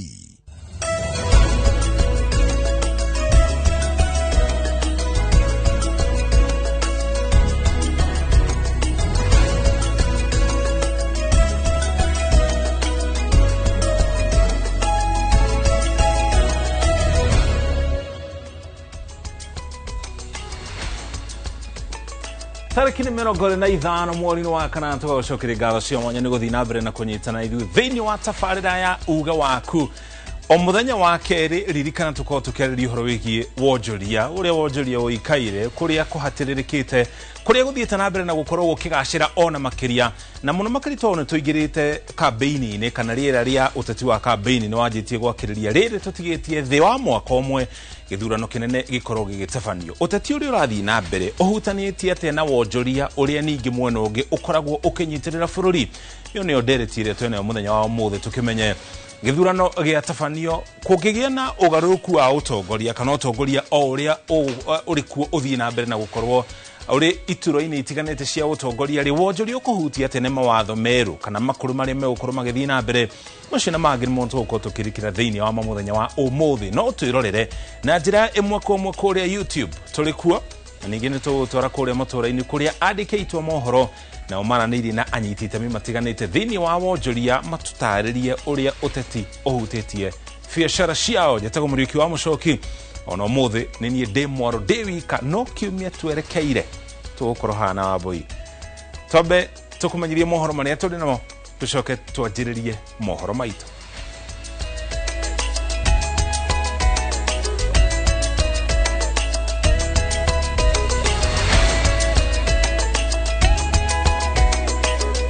Tarĩki nĩ 25 mweri-inĩ wa kanana, tũgagũcokeria ngatho cia mwanya nĩ gũthiĩ na mbere na kũnyitana ithuĩ thĩinĩ wa tabarĩra ya uga waku. O mũthenya wa kerĩ, ririkana tũkorwo tũkĩarĩria ũhoro wĩgiĩ wonjoria, ũrĩa wonjoria ũikaire, kũrĩa kũhatĩrĩrĩkĩte, kũrĩa gũthiĩte na mbere na gũkorwo gũkĩgacĩra ona makĩria, na mũno makĩria tondũ nĩ tũingĩrĩte kambĩini-inĩ, kana rĩera rĩa ũteti wa kambĩini nĩ wanjĩtie gwakĩrĩria. Rĩrĩ tũtigĩtie thĩ wa mwaka ũmwe gĩthurano kĩnene gĩkorwo gĩgĩtabanio. Ũteti ũrĩa ũrathiĩ na mbere ũhutanĩtie atĩa na wonjoria ũrĩa ningĩ mwena ũngĩ ũkoragwo ũkĩnyitĩrĩra bũrũri? Ĩyo nĩyo ndereti ĩrĩa twenayo mũthenya wa ũmũthĩ, tũkĩmenye gĩthurano gĩatabanio kũngĩgĩa na ũgarũrũku wa ũtongoria, kana ũtongoria o ũrĩa ũrĩ kuo ũthiĩ na mbere na gũkorwo ũrĩ ituro-inĩ itiganĩte cia ũtongoria rĩ, wonjoria ũkũhutia atĩa nĩ mawatho merũ kana makũrũ marĩa megũkorwo magĩthiĩ na mbere? Macio na mangĩ nĩmo tũgũkorwo tũkĩrikĩra thĩinĩ wa mũthenya wa ũmũthĩ. No twĩrorere na njĩra ĩmwe kwa ĩmwe kũrĩa YouTube, tũrĩ kuo, na ningĩ nĩ tũgũtwara kũrĩa matũũra-inĩ kũrĩa andĩke itua mohoro nao maranĩirie na anyiti itemi matiganĩte thĩinĩ wa wonjoria, matũtarĩrie ũrĩa ũteti ũhutĩtie biacara ciao. Njĩtagwo Mũriũki wa Mũcoki, ona ũmũthĩ nĩ niĩ ndĩ mwaro ndĩ wika, no kiumia twerekeire tũgũkorwo haha na Wambũi. Twambe tũkũmenyithie mohoro marĩa tũrĩ namo, tũcoke twanjĩrĩrie mohoro maitũ.